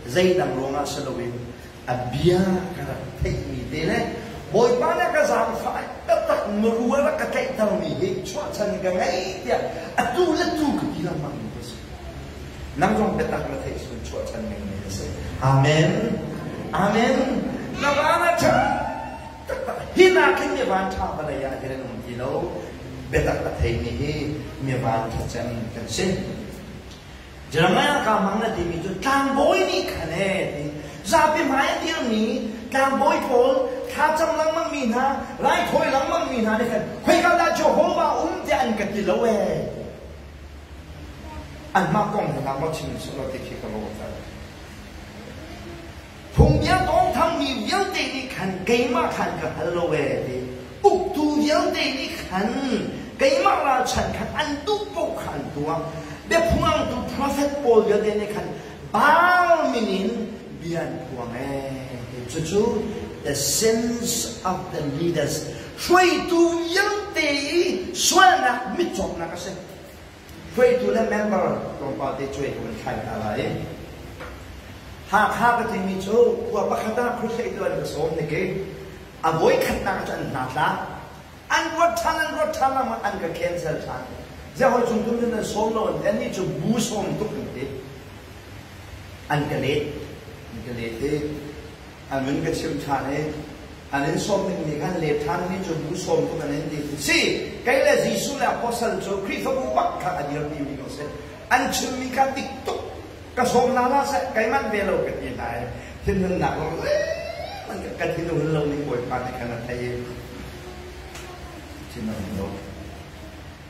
zeidang ruangah si loin a bia ka rak theihmi te le Bawipa nih a ka zaangfah i taktak muru a rak ka tlaihtermi hi chuahchan ka ngei tiah atu le tu ka ti lengmangmi ka si. Nang zong biatak na theih cun chuahchan ngeimi na si. Amen. Amen. Na van a ṭha taktak. Hi nakin mi van ṭha vawlei ah hin an um ti lo. Biatak a theimi hi mi van ṭha cem kan si. Jeremiah ka mang na timi cu tlangbawi nih khan ee ti zapi hmai a dirmi tlangbawi pawl thlacam lengmang mi hna raithawi lengmang mi hna nih khan khoika dah Jehovah um tiah an ka ti lo ee anmah kong hna maw chim seh law ti khi ka ruat. Phungbia tawngthangmi vialte nih khan keimah khan ka hngal lo ee ti. Uktu vialte nih khan keimah ralchan khan an duh paoh kha an tuah. Biaphuangtu profet pawl vialte nih khan Baal min in bia an phuang ee ti. Cucu the sins of the leaders hruaitu vialte i sualnak mitcawtnak a si. Hruaitu le member tlawmpal te cuai ka van thlai hna lai. Hakha ka timi cu khua pakhat ah crusade an ka sawm niki a voi khatnak cu an hna tla. An ruat ṭhan an ruat ṭhan lengmang an ka cancel ṭhan. Ziah hawi cung tum nan sawm lo an ti annih cu bu sawm tuk an ti. An ka let. An ka let i An vun ka chimh ṭhan i an in sawm dingmi kha an let ṭhan mi cu bu sawm tuk an in ti. Si, kei le Jesuh le apostle cu Khrihfabu bak kha a dirpi mi kan si. An chimmi kha dik tuk. Ka sawm hna hlah seh, kei manh ve lo ka ti hna i thinhunnak lawng zeihmanh ka thinhun lo ning Bawipa nih khan a thei i thin a hun lo.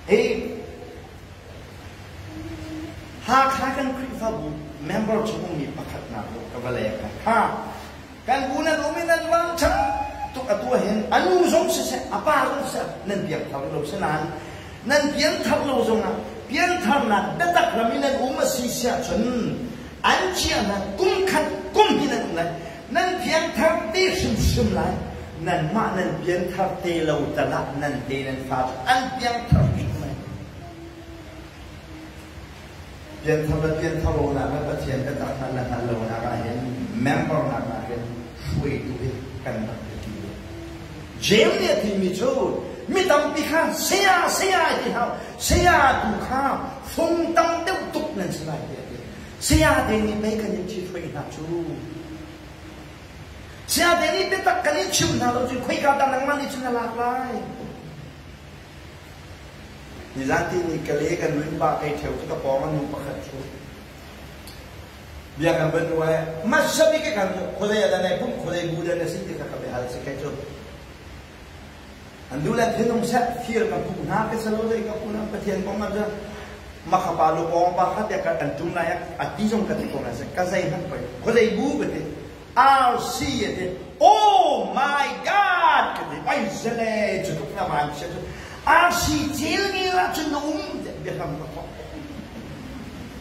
Hi Hakha kan Khrihfabu member chung ummi pakhatnak cu ka va leng ai. Kha kan bu nan um i nan vang ṭha tuk atu ahhin a nu zong siseh a pa zong siseh nan piangthar lo si nain nan piangthar lo zongah piangtharnak biatak ram i nan um a si siah cun an ciahnak kum khat kum hi nan um lai nan piangthar te hrimhrim lai nanmah nan piangthar te lo tal ah nan te nan fa cu an piangthar hrim lai Pianthar le pianthar lonak le Pathian biatak hngalh le hngalh lonak ah hin member nak ah hin hruaitu hi kan rak biapi tuk. James nih a timi cu mi tampi kha saya saya ti hau saya tu kha fung tam deuh tuk nan si lai tiah a ti. Saya te nih pei kan in ṭhithruai hna cu. Saya te nih biatak kan in chimh hna lo cu khoika dah nangmah nih cun na lak lai. Nizan tihni ka le kan nun pah kei ṭheo cu ka pawng ah nu pakhat ṭhu. Bia kan van ruah hmasa bik kan khuazei ah dah nai pumh khuazei bu dah na si ti kha ka biahal si kai cu. An duh le thinlung seh fir ka puh hna ka si lo zei ka puh hna Pathian kong ah cun makhapa lu pawng pa kha tiah an ṭum lai a ti zong ka ti ko lai ka zei hmanh poi khuazei bu ka ti RC a ti oh my God ka ti ai zele cu tuk na van chia cu RC cel ngil ah cun na um tiah biahram ka thawk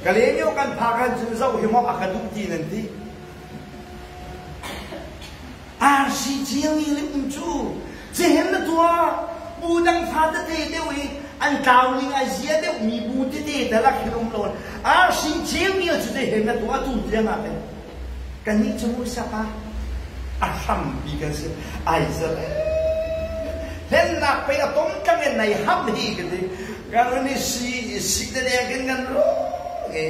Kalaymyo kan phak ah cun zoh hi maw a ka duh ti nan ti Arsi ciami le um cu cihen na tuah bu dang fa tete deuh i an tlau ning a zia deuh mi bu tete tal ah khin um lo arsi ciami cu cihen na tuah tu tiang ah khin kannih cu mu sapa a hrampi kan si ai zel hlennak pei a tom tlang in nei ham hi ka ti kan ni si si te deng kin kan ro nge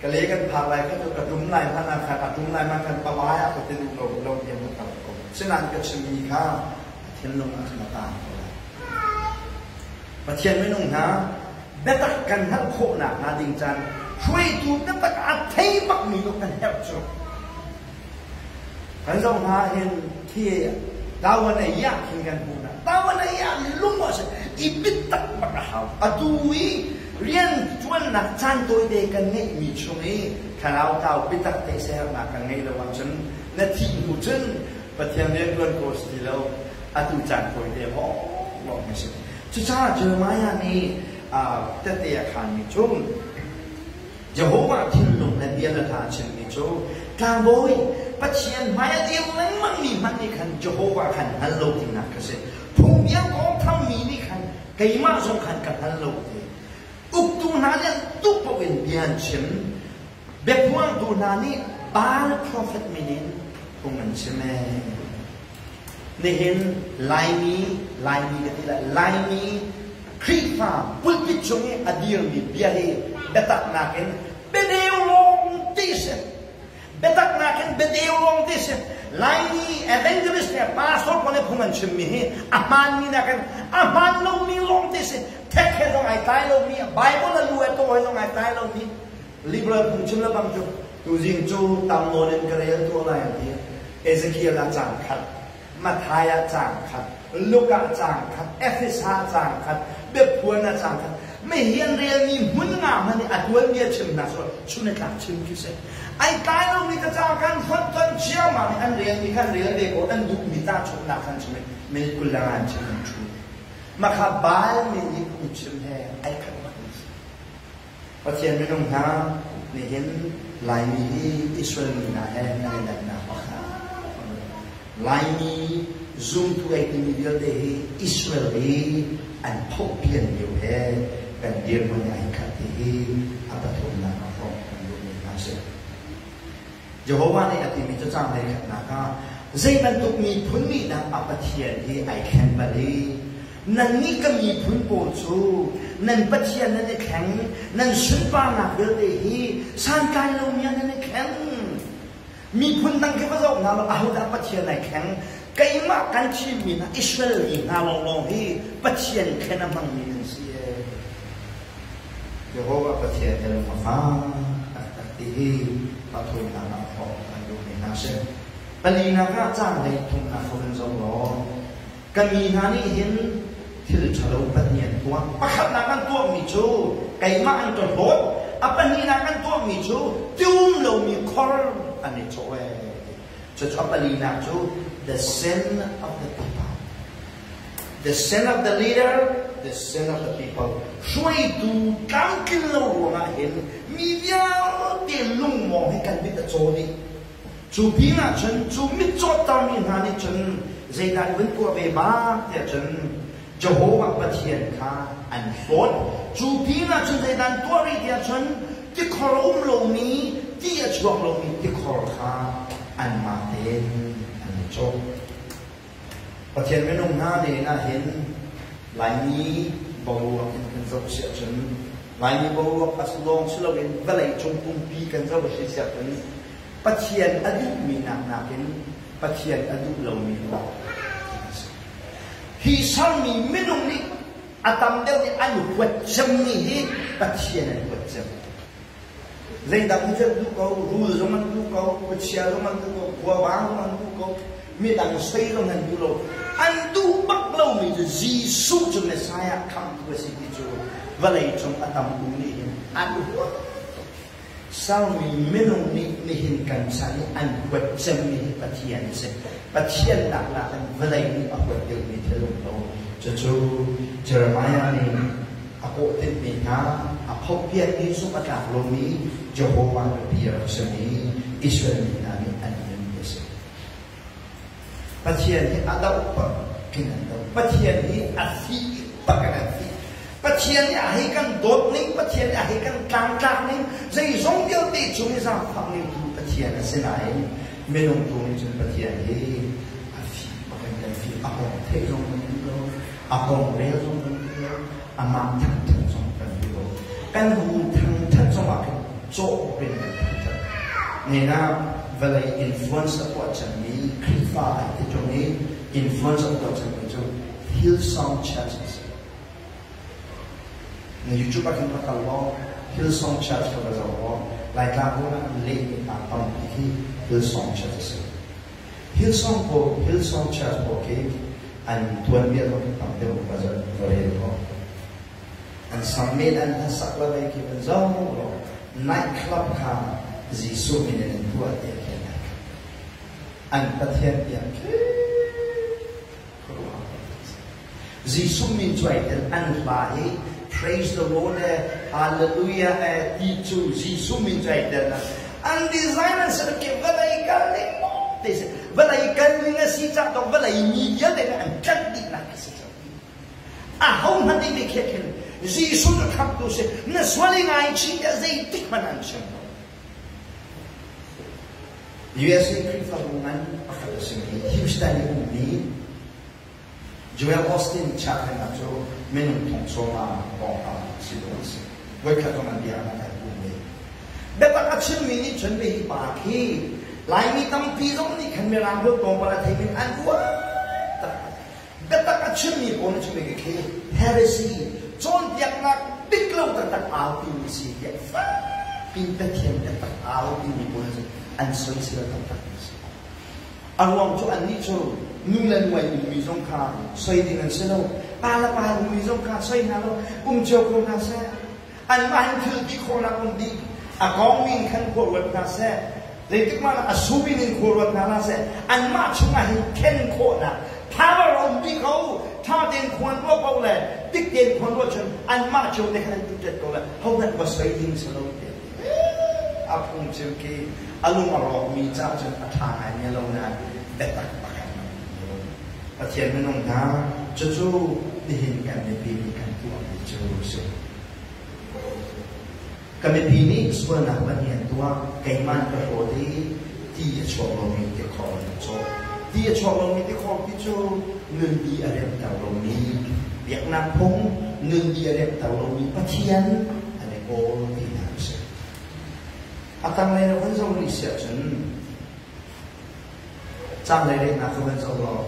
Ka le kan phak lai kha cu ka tum lai hmanh ah khan a tum lai hmanh khan pavai ah ka ti duh lo lo tiang ka kal ko. Sinain ka chimmi kha a thinlung ah khan a taang ko lai. Pathian minung hna biatak kan hngalh khawhnak hnga ding caan hruaitu biatak a thei bakmi nu kan herh cu. Kan zoh hna hin khi tawan a iah khin kan hmuh hna. Tawan a iah lung a si. I bitak bak a hau. Atu i rian ṭuannak caan tawite kan ngeihmi chung i thlarau tlau biatak te siaherhnak kan ngeih lo ahcun na thih hnu cun Pathian rian ṭuan ko si ti lo. Atu caan tawite lawng lawng a si. Cucaah Jeremiah nih tette a khaanmi cu Jehovah thinlung le bia le hla a chimmi cu tlangbawi Pathian hmai a dir lengmangmi hmanh nih khan Jehovah khan hngal lo tinak kha si. Phungbia kong thammi nih khan keimah zong khan ka hngal lo ti. Uktu hna nih an duh paoh in bia an chim. Biaphuangtu hna nih Baal profet min in phung an chim ee. Nihin Laimi, Laimi ka ti lai, Laimi Khrihfa pulpit cung i a dirmi bia hi biatak nakin biadeu lawng ti si. Biatak nakin biadeu lawng ti si. Laimi evangelist le pastor pawl nih phung an chimmi hi a hmaanmi nakin a hmaan lomi lawng ti si. Thek he zong ai tlai lomi, Bible a lu a taw he zong ai tlai lomi liberal phungchim le bang cu tuzing cu tam nawn in ka rel tuah lai an ti. Ezekiel ah cang khat, Matthai ah caang khat, Luke ah caang khat, Efesa ah caang khat, Biaphuan ah caang khat. Mihi an relmi hmun nga hmanh i a tuanbia chim hna sawh chun i tlak chim khi si. Ai tlai lomi ka caang khan fonh ton ciammam i an relmi khan rel ve ko an duhmi tahchunhnak khan chim i minute 20 le nga an chim an ṭhu. Makha Baal min i phungchim he ai khat bak mi si. Pathian minung hna nihin Laimi hi Israel mi hna he kan i dannak pakhat. Laimi zumtu ei timi vialte hi Israel i an phawhpian lio he kan dirhmun ai khat ti hi a pathumnak ah hrawm kan duhmi hna si. Jehovah nih a timi cu caang hleikhatnak ah zei bantuk miphun nih dah a Pathian hi ai thlen bal i nannih ka miphun pawl cu nan Pathian nan i thleng, nan sunparnak vialte hi santlai lomi ah nan i thleng. Miphun dang khi va zoh hna law ahodah Pathian ai thleng? Keimah kan thimmi hna Israel mi hna lawnglawng hi Pathian thlen a hmangmi nan si. Jehovah Pathian he lung a fak taktak ti hi pathumnak ah hrawk kan duhmi hna si. Palinak ah caang hlei thumnak kha van zoh law ka mi hna nih hin thil ṭhalo pahnih an tuah. Pakhatnak an tuahmi cu keimah an ka hlawt. A pahnihnak an tuahmi cu ti um lomi khor an i cawh ee. Cucu a palinak cu the sin of the people. The sin of the leader, the sin of the people. Hruaitu tlamtlin lo ruangah hin mi vialte lungmawng hi kan mit a caw dih. Cu pinah cun cu mitcawttermi hna nih cun zeidah an vun tuah ve bak tiah cun Jehovah Pathian kha an hlawt. Cu pinah cun zeidah an tuah rih tiah cun tikhor a um lomi, ti a chuak lomi tikhor kha anmah tein an i cawh. Pathian minung hna nen ahhin Laimi boruak in kan zoh si ahcun Laimi boruak a lawng si loin vawlei cung pumpi kan zoh a si si ahcun Pathian a duhmi nak nakin Pathian a duh lomi lawng a si. Hi sermi minung nih a tam deuh nih an huat cemmi hi Pathian an huat cem. Zeidang hi an duh ko, rul zong an duh ko, khuachia zong an duh ko, khuavang zong an duh ko, midang soi zong an duh lo. An duh bak lomi cu Jesuh cu Messiah khamhtu a si ti cu vawlei cung a tam u nih hin an huat tuk. Salmi minung nih nihin kan chan i an huat cemmi hi Pathian a si. Pathian nak in vawlei nih a huat deuhmi thil um lo. Cucu Jeremiah nih a kawhtinhmi hna, a phokpiakmi zumh a tlak lomi Jehovah biapi a rak simi Israel mi hna nih an nunmi a si. Pathian hi a doh bak in an doh. Pathian hi a fih bak in an fih. Pathian nih a hei kan dawt ning, Pathian nih a hei kan tlangtlak ning, zeizong vialte cung i zaangfak ning tu Pathian a si nain minung tu nih cun Pathian hi a fih bak in kan fih. A kong theih zong kan duh lo, a kong rel zong kan duh lo, amah thangṭhat zong kan duh lo. Kan bu thangṭhat zong ah khin cawh in kan thangṭhat. Nina vawlei influence a tuah cemmi Khrihfa an ti ṭung i influence a tuah cemmi cu Hillsong Church a si. Na YouTube ah khin va kal law Hillsong Church kha va zoh law Laitlang rawn ah an lehmi hna tampi khi Hillsong Church a si. Hillsong pawl Hillsong Church pawl khi an tuanbia zong khi tam deuh va va rel law an sam men an hlasak le vei khi van zoh law night club kha Jesuh min in an tuah tiah khi an Pathian biak khi Jesuh min cu ai tel an hla i praise the Lord le hallelujah e ti cu Jesuh min cu ai tel an design an ser ke vawlei kal ning te si vawlei kal ning a si cah dong vawlei mi vialte nih an tlanh dih nak a si a ho hmanh nih ve khe khin Jesuh na khamtu si na sual i ngaichih tiah zeitik hmanh an chim lo. USA Khrihfabu ngan pakhat a simi Houston i ummi Joel Osteen chakhengah cu minung thong sawma pawngkam si dawh an si. Voikhat zong an bia an kan pum ve. Biatak a chimmi nih cun hi pa khi Laimi tampi zong nih khan Mirang holh tlawmpal a theimi an uar taktak. Biatak a chimmi pawl nih cun khi heresy cawnpiaknak dik lo taktak aupimi si tiah fakpi Pathian biatak aupimi pawl nih cun an soisel taktak mi si. A ruang cu annih cu nu le nuai ummi zong kha soi ding an si lo. Pa le pa ummi zong kha soi hna lo. Um cio ko hna seh. Anmah in thil ti khawhnak um dih. A kawngmi in khan khua ruat hna seh. Zeitik hmanh ah a sumin in khua ruat hna hlah seh. Anmah chungah hin khen khawhnak power a um dih ko. Ṭha tein khua an ruah ko le dik tein khua an ruah cun anmah cio te khan an tutet ko le hohmanh va soi ding si lo tiah a phungchim khi a lung a rawkmi caah cun a ṭha ngaimi a lo nain biatak pakhat Pathian minung hna cucu nihin kan mipi nih kan tuahmi cu a si. Ka mipi nih sualnak pahnih an tuah, keimah an ka hlawt i ti a chuak lomi tikhor an ka cawh. Ti a chuak lomi tikhor ti cu nun di a remter lomi biaknak phung, nun di a remter lomi Pathian an i kawl tinak a si. A tanglei na hun zoh rih si ahcun Caanglei lehnak kha van zoh law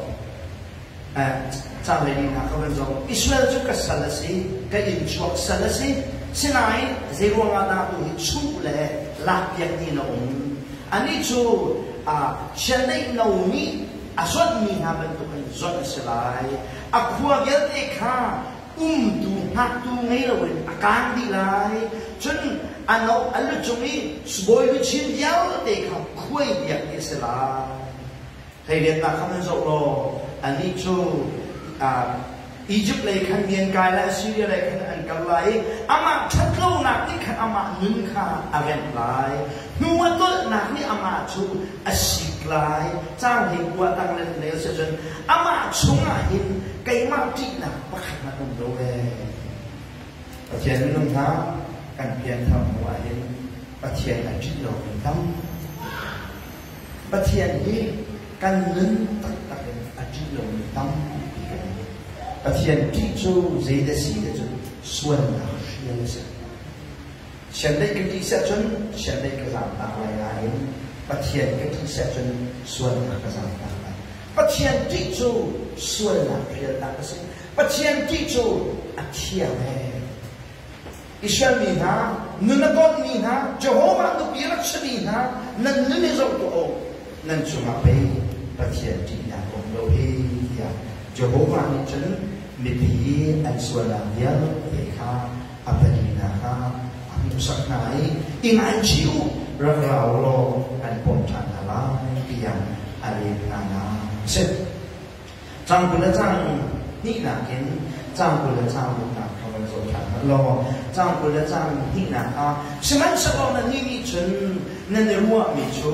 caanglei lehnak kha van zoh. Israel cu ka sal a si, ka inn chuak sal a si. Sinain zeiruang ah dah tu hi chuh le lakpiak dih na um? Anih cu chiandeih no nih a zuanhmi hna bantukin zuanh a si lai. A khua vialte kha umtu hngaktu ngei loin a kaang dih lai. Cun a no a lu cung i bawi luchin vialte kha khuai piak dih a si lai. Hleiriatnak kha nan zoh law anih cu Egypt lei khan mi an kai lai, Assyria lei khan an kal lai i amah ṭhatlonak nih khan amah nun kha a remh lai. Hnu a tolhnak nih amah cu a sik lai. Caang hi kua tang le lei si cun amah chungah hin keimah ṭihnak pakhat hmanh um lo ee. Pathian minung hna kan pianthar hnu ah hin Pathian a ṭih lo mi tam. Pathian hi kan nun taktak in a ṭih lomi tampi kan um. Pathian ṭih cu zeidah si ti cun sualnak hrial a si. Chiandeih ka ṭih siah cun chiandeih ka zaamtak lai nain Pathian ka ṭih siah cun sualnak ka zaamtak lai. Pathian ṭih cu sualnak hrialnak a si. Pathian ṭih cu a thiang ee. Israel mi hna, nun a dawtmi hna, Jehovah nupi rak simi hna, nan nun i zoh tuah u. Nan cungah pei Pathian ṭihnak um lo hi tiah Jehovah nih cun mipi an sualnak vialte kha a palinak kha a hmuhsak hna i i ngaichih u, rak ra u law kan pom ṭhan hna lai tiah a leh hna nak a si. Cang 20 le cang hnihnak in cang 20 le cang ruknak kha van zoh ṭhan hmanh law cang 20 le cang hnihnak ah sihmanhsehlaw nannih nih cun nan i ruahmi cu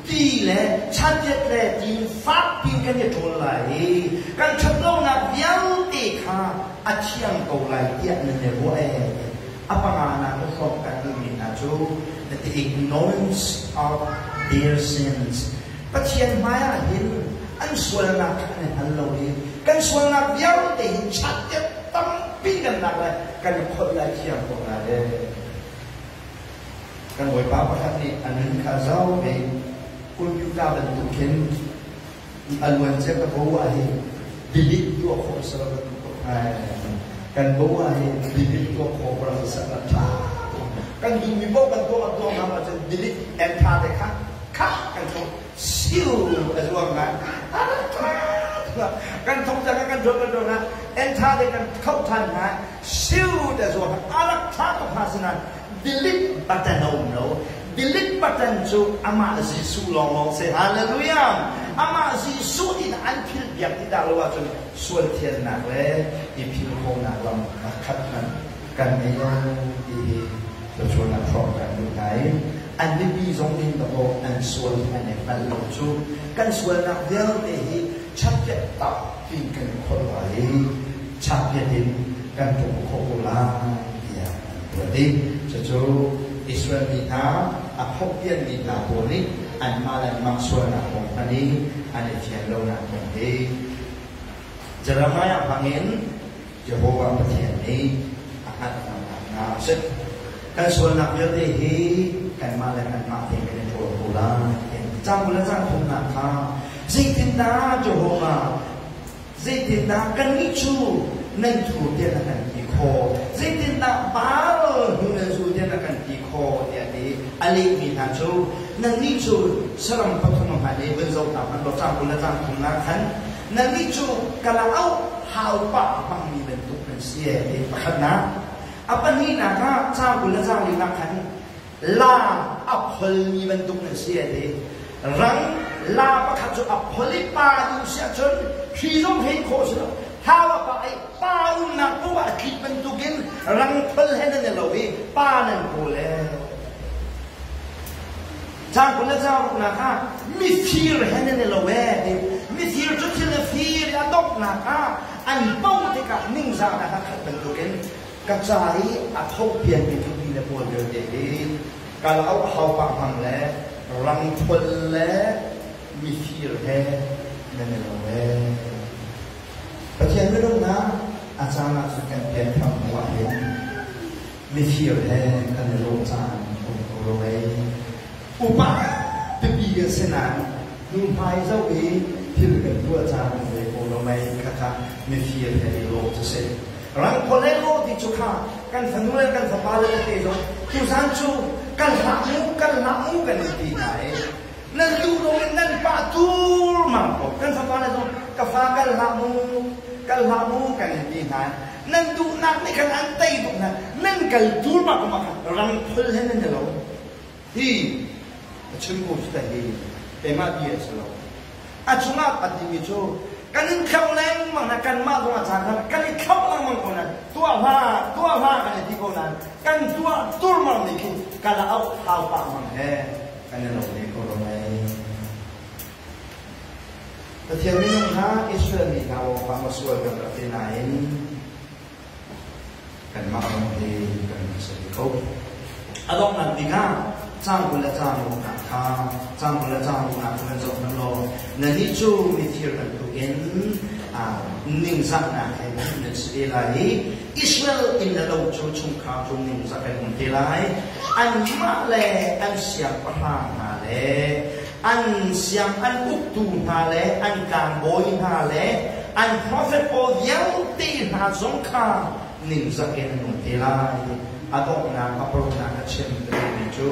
ti le chantiat le ti fak piin kan i ṭawl lai i kan ṭhatlonak vialte kha a thiang ko lai tiah nan i ruah ee. A panganak i hrawm kan duhmi hna cu the ignorance of their sins. Pathian hmaiah hin an sualnak kha an i hngal lo i kan sualnak vialte hi chattiat tampi kan lak lai kan i kholh lai thiam ko hna le kan bawipa pakhat nih a nun kha zau ve computer bantuk khin a luancia ka bo ah hi delete tuah khawh selo ka duh tuk ngai. Kan bo ah hi delete tuah khawh ka rak sak la tha. Kan duhmi paoh kan tuah kan tuah ngam ahcun delete enter te kha kha kan thong siu a zuang ngai. Kan thong cang kan tuah kan tuah na enter te kan khauh than na siu te zuang a rak tha tuk ha sinan delete button a um lo. Delete button cu amah Jesuh lawnglawng si. Hallelujah! Amah Jesuh in an philh biak ti dah lo ahcun sual thiannak le i phil khawhnak lam pakhat hmanh kan ngei lo ti hi thluachuahnak hrawng kan duh hna i an mipi zong nih dawh an sual an i hngalh lo cu kan sualnak vialte hi chappiat tampi kan khawlh lai i chappiat in kan tum khawh ko lai tiah an ruat i cucu Israel mi hna a phawhpianmi hna pawl nih anmah le anmah sualnak kong hmanh i an i fian lonak kong hi Jeremiah hmangin Jehovah Pathian nih a hngalhternak hna a si. Kan sualnak vialte hi kanmah le kanmah tein kan i ṭawl ko lai. Cang le cang thumnak kha zeitindah Jehovah Zeitindah kannih cu nan thur tiah na kan ti khawh? Zeitindah Baal hnu nan zul tiah na kan ti khawh? tiah ti a lehmi hna cu nannih cu saram pathum a hman i vun zoh hna hmanh law cang 20 le cang thum ah khan nannih cu kalauk haupah hmangmi bantuk nan si ee ti pakhatnak. A pahnihnak ah cang 20 le cang linak khan La a pholmi bantuk nan si a ti. Rang la pakhat cu a phol i pa duh si ahcun hri zong hren khawh si lo. Hau a pa i pa umnak paoh ah a tlik bantukin rang phol he nan i lo i pa nan kawl ee. Caang 20 le caang ruknak ah mifir he nan i lo ee ti. Mifir cu thil a fir i a donghnak ah an bo tikah ningzahnak a khat bantukin Ka ca i a thopianmi nupi le pawl vialte hi kalauk haupah hmang le rangthol le mifir he nan i lo ee. Pathian minung hna, a caan ah cun kan pianthar hnu ah hin mifir he kan i lawh caan um ko lo ei. Upa pipi kan si nain hnuhmai zoh i thil kan tuah caan um ve ko lo mei khakha mifir he i lawh cu si. Rangkhaw le ngaw ti cu kha kan fanu le kan fapa le tete zong tuzan cu kan hlah mu kan hlah mu kan in ti hna i nan duh lo in nan pah tur mang ko kan fapa le zong ka fa kal hlah mu kal hlah mu kan in ti hna nan duhnak nih khan an tei tuk hna nan kal tur ma ko ma khan rangphul he nan i lo hi a chim ko cu hi keimah ti a si lo A cungah a timi cu kan in thlauh lengmang na kanmah zong a caan khan kan i thlauh lengmang ko nain tuah hlah tuah hlah kan i ti ko nain kan tuah turmang nih khin kala auh hau pah mang he kan i lo ve ko lo mei. Pathian minung hna Israel mi hna wong pa sual kan rak ti nain Kanmah zong hi kan si ko. A donghnak bik ah caang 20 le caang ruknak kha caang 20 le caang ruknak kha kan zoh hmanh law nannih cu mithir bantukin ningzahnak he nan si te lai i Israel inn le lo cu chungkhar cu ningzah kan um te lai. Anmah le an siangpahrang hna le an siang an uktu hna le an tlangbawi hna le an profet pawl vialte hna zong kha ningzak in an um te lai. a donghnak a paruknak a chim ka duhmi cu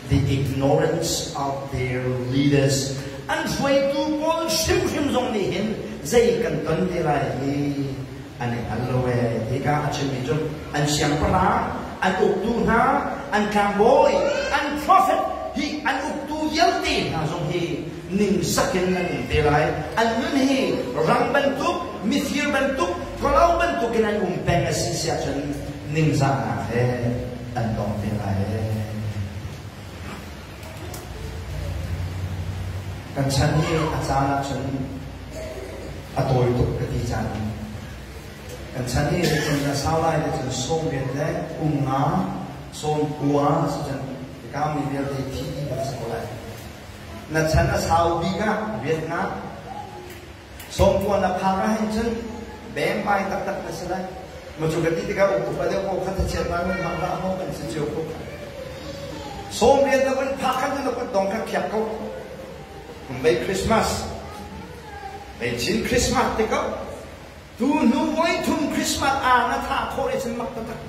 the ignorance of their leaders an hruaitu pawl hrimhrim zong nih hin zei kan ton te lai hi an i hngal lo ee. Hika a chimmi cu an siangpahrang, an uktu hna, an tlangbawi, an prophet hi an uktu vialte hna zong hi ningzak in an um te lai. An nun hi rang bantuk, mifir bantuk, kawlo bantuk in an um peng a si siah cun ningzahnak he an tong te lai. Kan chan hi a caan ahcun a tawi tuk ka ti caan. Kan chan hi cun a sau lai te cun 80 le kum nga, 90 si cun kaumi vialte thi dih bak si ko lai. Na chan a sau bik ah riat nga, 90 na phak ah hin cun bengpai taktak na si lai. Ma cu ka ti tikah upa deuh ko kha thachiat ngai mun hmang hlah maw kan si cio ko. 80 na vun phak khan na kut dong kha khiak ko. Mei Christmas, mei chin Christmas te ko. Tu hnu voi thum Christmas a na thah khawh i cun mak taktak.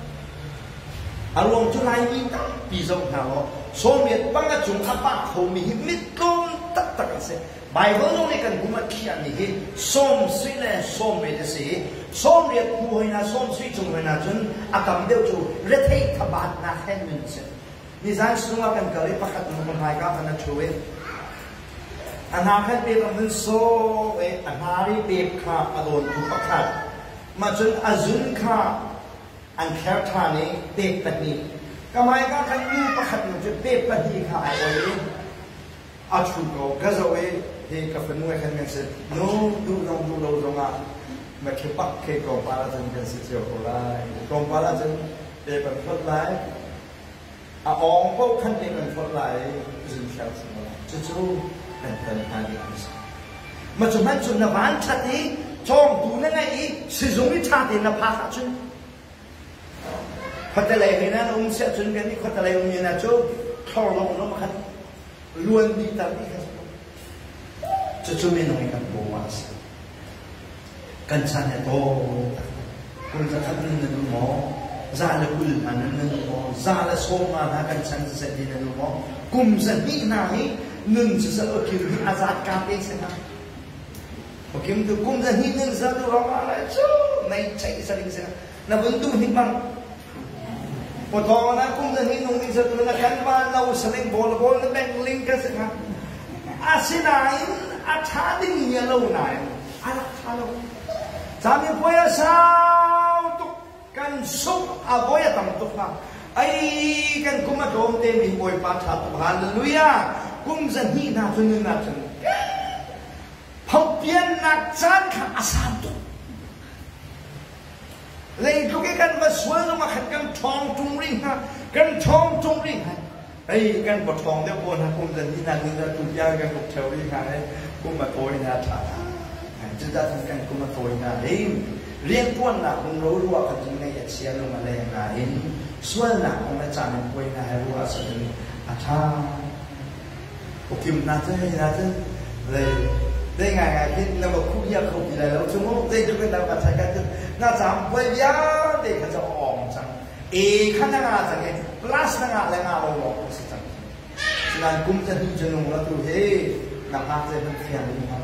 A ruang cu Laimi tampi zoh hna law 85 cung a pah khomi hi mit tlawm taktak an si. Baibal zong nih kan kum a khiahmi hi sawm sui le 80 a si i 80 hnu hoi hna 70 cung hoi hna cun a tam deuh cu retheih thabatnak he nun a si. Nizan sung ah kan kal i pakhat nu ka hmaika khan a ṭhu i a hna khan pek a hun sawh i a hnari pek kha a dawntu pakhat mah cun a zun kha an kher ṭhan i pek pahnih ka hmaika khan nu pakhat nu cu pek pahnih kha ai oi i a ṭhu ko ka zoh i hi ka fanu he khan kan si nu duh zong duh lo zongah na khi pak khi tlawmpal ahcun kan si cio ko lai tlawmpal ahcun pe kan phot lai a awng paoh khan pe kan phot lai zun thiang si lai cucu kan ton hna ding an si ma cu hmanh cun na van ṭhat i cawngtu na ngeih i sizung i ṭha tein na phak ahcun khuatelei he nan um siah cun kan i khuatelei ummi hna cu thlor lawng lawng khan luan dih ter dih kha cucu minung i kan paw a si. Kan chan he taw kul zakhat nun na duh maw? 120 hna nun na duh maw? 150 hna kan chan siseh ti na duh maw? Kum 200 hna hi nun siseh okim hi a zat ka te se hna. Okim tu kum 200 nun sa tu rong ah lai cu mei chei saling se na vun duh hnik bang Pawtawng na kum na hi nung ding satu na kan van lo saling bol bol na beng ling ka si kha. Asinain a ṭha ding mi a lo nain a rak ṭha lo. Cami puai a sau tuk kan sungh a voi a tam tuk hna. Ai kan kum a tlawm te mi Bawipa ṭha tuk hallelujah kum 200 hna cu nun ahcun phopiannak caan kha a sang tuk. Leitluk i kan va sual zongah khan kan ṭhawng ṭung rih hna, kan ṭhawng ṭung rih hna. Hei kan va ṭhawng deuh ko hna kum zan hi hna ni na tu tiang kan uk ṭheo rih hna i kum a tawi hna ṭha. Cucaah cun kan kum a tawi hna i rianṭuannak rumro ruah kha cun ngaih a chia lung a leng nain sualnak kong le caan in puai hna he ruah ahcun a ṭha. Ukim na cu hei na cu zei zei ngaingai khi na va khuh bia kho ti lai lo cu mu zeitluk in dah va chai ka na caam puai vialte kha cu a awng cang e kha na nga cang i plus na ngah le ngah lo lawng a si cang sinain kum 2 cu nung la tu hi na hngak zei hmanh fiang in hngak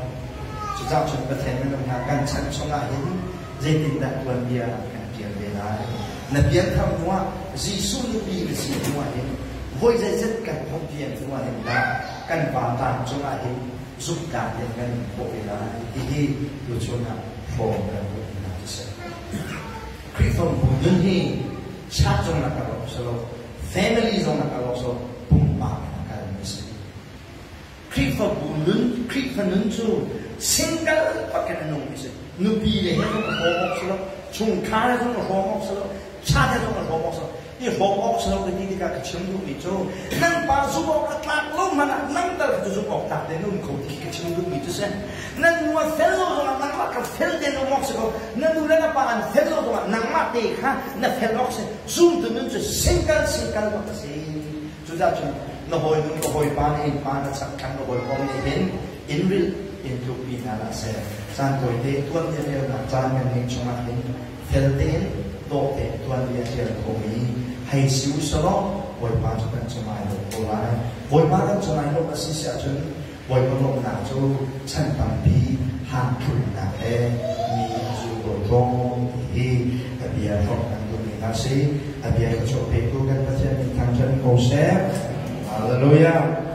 cucaah cun Pathian minung hna kan chan chungah hin zeitindah tuanbia kan ṭial ve lai na pianthar hnuah Jesuh nupi na si hnuah hin voi zeizat kan phungpian hnuah hin dah kan vantlang cungah hin zumhtlak in kan um khawh ve lai ti hi tuchun ah hrawm kan duh hna cu si. Khrihfabu nun hi church zong na kal awk si lo, family zong na kal awk si lo, pumpak in a kalmi si. Khrihfabu nun, Khrihfa nun cu single bak in a nungmi si. Nupi le he zong a hrawm awk si lo, chungkhar he zong a hrawm awk si lo, chat he zong a hrawm awk si lo. I hrawm awk si lo ka ti tikah ka chim duhmi cu nan pa zumh awk a tlak lo hmanh ah nang tal kha cu zumh awk tlak tein um kho ti ka chim duhmi cu si. Nan nu a fel lo zongah nangmah kha fel tein um awk si ko. Na nu le na pa an fel lo zongah nangmah te kha na fel awk si. Zumtu nun cu single single bak a si. Cucaah cun na hawinu na hawipa na innpa na chakthlang na hawikom nih hin in rilh in tlukpi hna hlah seh. Caan tawite tuanbia relnak caan kan ngeih chungah hin fel tein dawh tein tuanbia ṭial khomi Hei si u selaw Bawipa cu kan cungah ai lawm ko lai. Bawipa kan cungah ai lawmh a si si ahcun Bawipa lawmhnak cu chan tampi hangthlunnak he mi a zul ko ṭung ti hi a bia hrawmh kan duhmi hna si. A bia thluachuah petu kan Pathian min thangṭhat ko seh. Hallelujah.